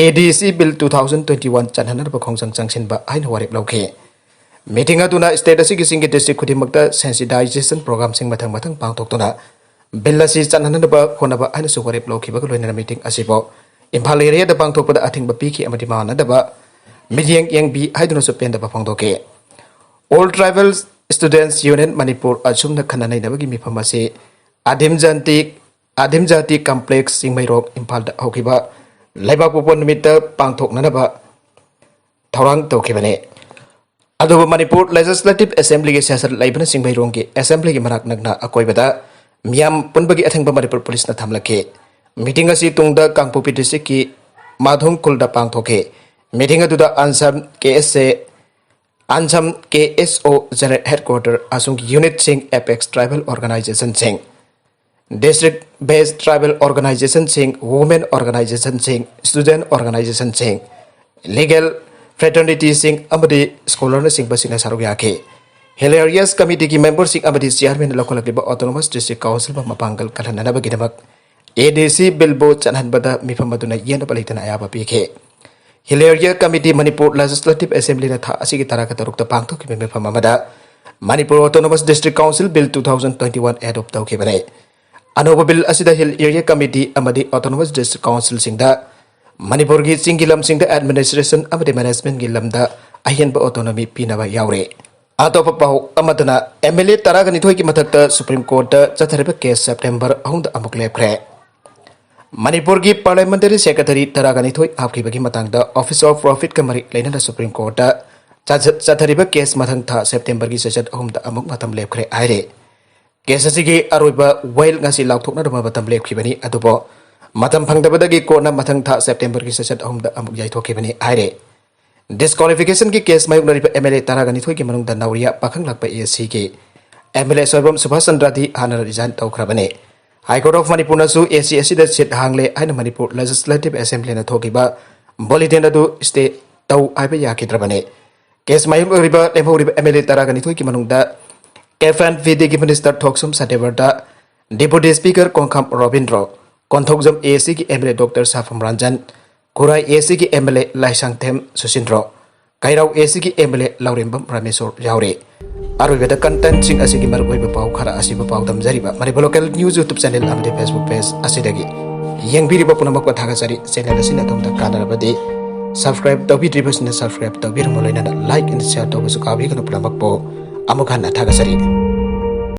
A D C bill two thousand twenty-one ꯆꯠꯍꯟꯅꯅꯕ ꯈꯣꯡꯖꯪ ꯆꯪꯁꯤꯟꯕ ꯍꯥꯏꯅ ꯋꯥꯔꯦꯞ ꯂꯧꯈꯤ꯫ Meeting ꯑꯗꯨꯅ state ꯑꯁꯤꯒꯤ ꯆꯤꯡꯒꯤ district ꯈꯨꯗꯤꯡꯃꯛꯇ sensitization programꯁꯤꯡ ꯃꯊꯪ ꯃꯊꯪ ꯄꯥꯡꯊꯣꯛꯇꯨꯅ bill ꯑꯁꯤ ꯆꯠꯍꯟꯅꯕ ꯍꯣꯠꯅꯕ ꯍꯥꯏꯅꯁꯨ ꯋꯥꯔꯦꯞ ꯂꯧꯈꯤꯕꯒ ꯂꯣꯏꯅꯅ meeting ꯑꯁꯤꯕꯨ ꯏꯝꯐꯥꯜ areaꯗ ꯄꯥꯡꯊꯣꯛꯄꯗ ꯑꯊꯤꯡꯕ ꯄꯤꯈꯤ ꯑꯃꯗꯤ ꯃꯥꯟꯅꯗꯕ ꯃꯤꯠꯌꯦꯡ ꯌꯦꯡꯕꯤ ꯍꯥꯏꯗꯨꯅꯁꯨ ꯄꯦꯟꯗꯕ ꯐꯣꯡꯗꯣꯛꯈꯤ꯫ All Tribal Students Union Manipur ꯑꯁꯨꯝꯅ ꯈꯟꯅ ꯅꯩꯅꯕꯒꯤ ꯃꯤꯐꯝ ꯑꯁꯤ ꯑꯗꯤꯝ ꯖꯟꯇꯤ ꯑꯗꯤꯝ ꯖꯥꯇꯤ complex ꯆꯤꯡꯃꯩꯔꯣꯡ ꯏꯝꯐꯥꯜꯗ ꯍꯧꯈꯤꯕ ꯂꯩꯕꯥꯛꯄꯣꯛꯄ ꯅꯨꯃꯤꯠꯇ ꯄꯥꯡꯊꯣꯛꯅꯅꯕ ꯊꯧꯔꯥꯡ ꯇꯧꯈꯤꯕꯅꯤ꯫ ꯑꯗꯨꯕꯨ ꯃꯅꯤꯄꯨꯔ Legislative Assemblyꯒꯤ session ꯂꯩꯕꯅ ꯆꯤꯡꯃꯩꯔꯣꯡꯒꯤ assemblyꯒꯤ ꯃꯅꯥꯛ ꯅꯛꯅ ꯑꯀꯣꯏꯕꯗ ꯃꯤꯌꯥꯝ ꯄꯨꯟꯕꯒꯤ ꯑꯊꯤꯡꯕ ꯃꯅꯤꯄꯨꯔ ꯄꯨꯂꯤꯁꯅ ꯊꯝꯂꯛꯈꯤ꯫ Meeting ꯑꯁꯤ ꯇꯨꯡꯗ ꯀꯥꯡꯄꯣꯛꯄꯤ districtꯀꯤ ꯃꯥꯙꯨꯝ ꯈꯨꯜꯗ ꯄꯥꯡꯊꯣꯛꯈꯤ꯫ Meeting ꯑꯗꯨꯗ ꯑꯟꯁꯝ KSA ꯑꯟꯁꯝ KSO General Headquarter ꯑꯁꯨꯝꯒꯤ unitꯁꯤꯡ, apex tribal organizationꯁꯤꯡ, district based tribal organizationꯁꯤꯡ, women organizationꯁꯤꯡ, student organizationꯁꯤꯡ, legal fraternityꯁꯤꯡ ꯑꯃꯗꯤ scholarꯅꯆꯤꯡꯕꯁꯤꯡꯅ ꯁꯔꯨꯛ ꯌꯥꯈꯤ꯫ Hill Areas Committeeꯒꯤ memberꯁꯤꯡ ꯑꯃꯗꯤ chairman ꯂꯧꯈꯠꯂꯛꯂꯤꯕ Autonomous District Councilꯕꯨ ꯃꯄꯥꯡꯒꯜ ꯀꯜꯍꯟꯅꯅꯕꯒꯤꯗꯃꯛ ADC billꯕꯨ ꯆꯠꯍꯟꯕꯗ ꯃꯤꯐꯝ ꯑꯗꯨꯅ ꯌꯦꯟꯅꯕ ꯂꯩꯇꯅ ꯑꯌꯥꯕ ꯄꯤꯈꯤ꯫ Hill Area Committee Manipur Legislative Assemblyꯅ ꯊꯥ ꯑꯁꯤꯒꯤ ꯇꯔꯥꯒ ꯇꯔꯨꯛꯇ ꯄꯥꯡꯊꯣꯛꯈꯤꯕ ꯃꯤꯐꯝ ꯑꯃꯗ Manipur Autonomous District Council Bill two thousand twenty one adopt ꯇꯧꯈꯤꯕꯅꯤ꯫ ꯑꯅꯧꯕ ꯕꯤꯜ ꯑꯁꯤꯗ ꯍꯤꯜ ꯑꯦꯔꯤꯌꯥ ꯀꯃꯤꯇꯤ ꯑꯃꯗꯤ ꯑꯣꯇꯣꯅꯣꯃꯁ ꯗꯤꯁꯇ꯭ꯔꯤꯛ ꯀꯥꯎꯟꯁꯤꯜꯁꯤꯡꯗ ꯃꯅꯤꯄꯨꯔꯒꯤ ꯆꯤꯡꯒꯤ ꯂꯝꯁꯤꯡꯗ ꯑꯦꯗꯃꯤꯅꯤꯁꯇ꯭ꯔꯦꯁꯟ ꯑꯃꯗꯤ ꯃꯦꯅꯦꯖꯃꯦꯟꯠꯀꯤ ꯂꯝꯗ ꯑꯍꯦꯟꯕ ꯑꯣꯇꯣꯅꯣꯃꯤ ꯄꯤꯅꯕ ꯌꯥꯎꯔꯤ꯫ ꯑꯇꯣꯞꯄ ꯄꯥꯎ ꯑꯃꯗꯅ, ꯑꯦꯝ ꯑꯦꯜ ꯑꯦ ꯇꯔꯥꯒ ꯅꯤꯊꯣꯏꯒꯤ ꯃꯊꯛꯇ ꯁꯨꯄ꯭ꯔꯤꯝ ꯀꯣꯔꯠꯇ ꯆꯠꯊꯔꯤꯕ ꯀꯦꯁ ꯁꯦꯞꯇꯦꯝꯕꯔ ꯑꯍꯨꯝꯗ ꯑꯃꯨꯛ ꯂꯦꯞꯈ꯭ꯔꯦ꯫ ꯃꯅꯤꯄꯨꯔꯒꯤ ꯄꯥꯔꯂꯤꯌꯥꯃꯦꯟꯇꯔꯤ ꯁꯦꯀ꯭ꯔꯦꯇꯔꯤ ꯇꯔꯥꯒ ꯅꯤꯊꯣꯏ ꯍꯥꯞꯈꯤꯕꯒꯤ ꯃꯇꯥꯡꯗ ꯑꯣꯐꯤꯁ ꯑꯣꯐ ꯄ꯭ꯔꯣꯐꯤꯠꯀ ꯃꯔꯤ ꯂꯩꯅꯅ ꯁꯨꯄ꯭ꯔꯤꯝ ꯀꯣꯔꯠꯇ ꯆꯠ-, ꯆꯠꯊꯔꯤꯕ ꯀꯦꯁ ꯃꯊꯪ ꯊꯥ ꯁꯦꯞꯇꯦꯝꯕꯔꯒꯤ ꯁꯦꯁꯟ ꯑꯍꯨꯝꯗ ꯑꯃꯨꯛ ꯃꯇꯝ ꯂꯦꯞꯈ꯭ꯔꯦ ꯍꯥꯏꯔꯦ꯫ ꯀꯦꯁ ꯑꯁꯤꯒꯤ ꯑꯔꯣꯏꯕ ꯋꯥꯌꯦꯜ ꯉꯁꯤ ꯂꯥꯎꯊꯣꯛꯅꯅꯕ ꯃꯇꯝ ꯂꯦꯞꯈꯤꯕꯅꯤ, ꯑꯗꯨꯕꯨ ꯃꯇꯝ ꯐꯪꯗꯕꯗꯒꯤ ꯀꯣꯔꯠꯅ ꯃꯊꯪ ꯊꯥ ꯁꯦꯞꯇꯦꯝꯕꯔꯒꯤ ꯁꯦꯁꯟ ꯑꯍꯨꯝꯗ ꯑꯃꯨꯛ ꯌꯩꯊꯣꯛꯈꯤꯕꯅꯤ ꯍꯥꯏꯔꯦ꯫ ꯗꯤꯁꯀ꯭ꯋꯥꯂꯤꯐꯤꯀꯦꯁꯟꯒꯤ ꯀꯦꯁ ꯃꯥꯌꯣꯛꯅꯔꯤꯕ ꯑꯦꯝ ꯑꯦꯜ ꯑꯦ ꯇꯔꯥꯒ ꯅꯤꯊꯣꯏꯒꯤ ꯃꯅꯨꯡꯗ ꯅꯧꯔꯤꯌꯥ ꯄꯥꯈꯪꯂꯥꯛꯄ ꯑꯦ ꯁꯤꯒꯤ ꯑꯦꯝ ꯑꯦꯜ ꯑꯦ ꯁꯣꯏꯕꯝ ꯁꯨꯚꯥꯁ ꯆꯟꯗ꯭ꯔꯗꯤ ꯍꯥꯟꯅ ꯔꯤꯖꯥꯏꯟ ꯇꯧꯈ꯭ꯔꯕꯅꯤ꯫ ꯍꯥꯏ ꯀꯣꯔꯠ ꯑꯣꯐ ꯃꯅꯤꯄꯨꯔꯅꯁꯨ ꯑꯦ ꯁꯤ ꯑꯁꯤꯗ ꯁꯤꯠ ꯍꯥꯡꯂꯦ ꯍꯥꯏꯅ ꯃꯅꯤꯄꯨꯔ ꯂꯦꯖꯤꯁꯂꯦꯇꯤꯚ ꯑꯦꯁꯦꯝꯕ꯭ꯂꯤꯅ ꯊꯣꯛꯈꯤꯕ ꯕꯨꯂꯦꯇꯤꯟ ꯑꯗꯨ ꯁ꯭ꯇꯦ ꯇꯧ ꯍꯥꯏꯕ ꯌꯥꯈꯤꯗ꯭ꯔꯕꯅꯤ꯫ ꯀꯦꯁ ꯃꯥꯌꯣꯛꯅꯔꯤꯕ ꯂꯦꯝꯍꯧꯔꯤꯕ ꯑꯦꯝ ꯑꯦꯜ ꯑꯦ ꯇꯔꯥꯒ ꯅꯤꯊꯣꯏꯒꯤ ꯃꯅꯨꯡꯗ ꯑꯦꯐ ꯑꯦꯟ ꯚꯤ ꯗꯤꯒꯤ minister Thoksom Satyabrata, deputy speaker Kongkham Robindro, Konthoujam A ꯁꯤꯒꯤ M L A doctor Sapam Ranjan, Khurai A ꯁꯤꯒꯤ ꯑꯦꯝ ꯑꯦꯜ ꯑꯦ ꯂꯥꯏꯁꯥꯡꯊꯦꯝ ꯁꯨꯁꯤꯟꯗ꯭ꯔꯣ, ꯀꯩꯔꯥꯎ ꯑꯦ ꯁꯤꯒꯤ ꯑꯦꯝ ꯑꯦꯜ ꯑꯦ ꯂꯧꯔꯦꯝꯕꯝ ꯔꯥꯃꯦꯁꯣꯔ ꯌꯥꯎꯔꯤ꯫ ꯑꯔꯣꯏꯕꯗ ꯀꯟꯇꯦꯟꯠꯁꯤꯡ ꯑꯁꯤꯒꯤ ꯃꯔꯨꯑꯣꯏꯕ ꯄꯥꯎ ꯈꯔ ꯑꯁꯤꯕꯨ ꯄꯥꯎꯗꯝꯖꯔꯤꯕ Manipur local news YouTube channel ꯑꯃꯗꯤ ꯐꯦꯁꯕꯨꯛ ꯄꯦꯖ ꯑꯁꯤꯗꯒꯤ ꯌꯦꯡꯕꯤꯔꯤꯕ ꯄꯨꯝꯅꯃꯛꯄꯨ ꯊꯥꯒꯠꯆꯔꯤ꯫ ꯆꯦꯅꯦꯜ ꯑꯁꯤꯅ ꯑꯗꯣꯝꯗ ꯀꯥꯟꯅꯔꯕꯗꯤ ꯁꯕꯁꯀ꯭ꯔꯥꯏꯕ ꯇꯧꯕꯤꯗ꯭ꯔꯤꯕꯁꯤꯡꯅ ꯁꯕꯁꯀ꯭ꯔꯥꯏꯕ ꯇꯧꯕꯤꯔꯝꯃꯨ, ꯂꯣꯏꯅꯅ ꯂꯥꯏꯛ ꯑꯦꯟ ꯁꯤꯌꯔ ꯇꯧꯕꯁꯨ ꯀꯥꯎꯕꯤꯒꯅꯨ꯫ ꯄꯨꯝꯅꯃꯛꯄꯨ ꯑꯃꯨꯛ ꯍꯟꯅ ꯊꯥꯒꯠꯆꯔꯤ꯫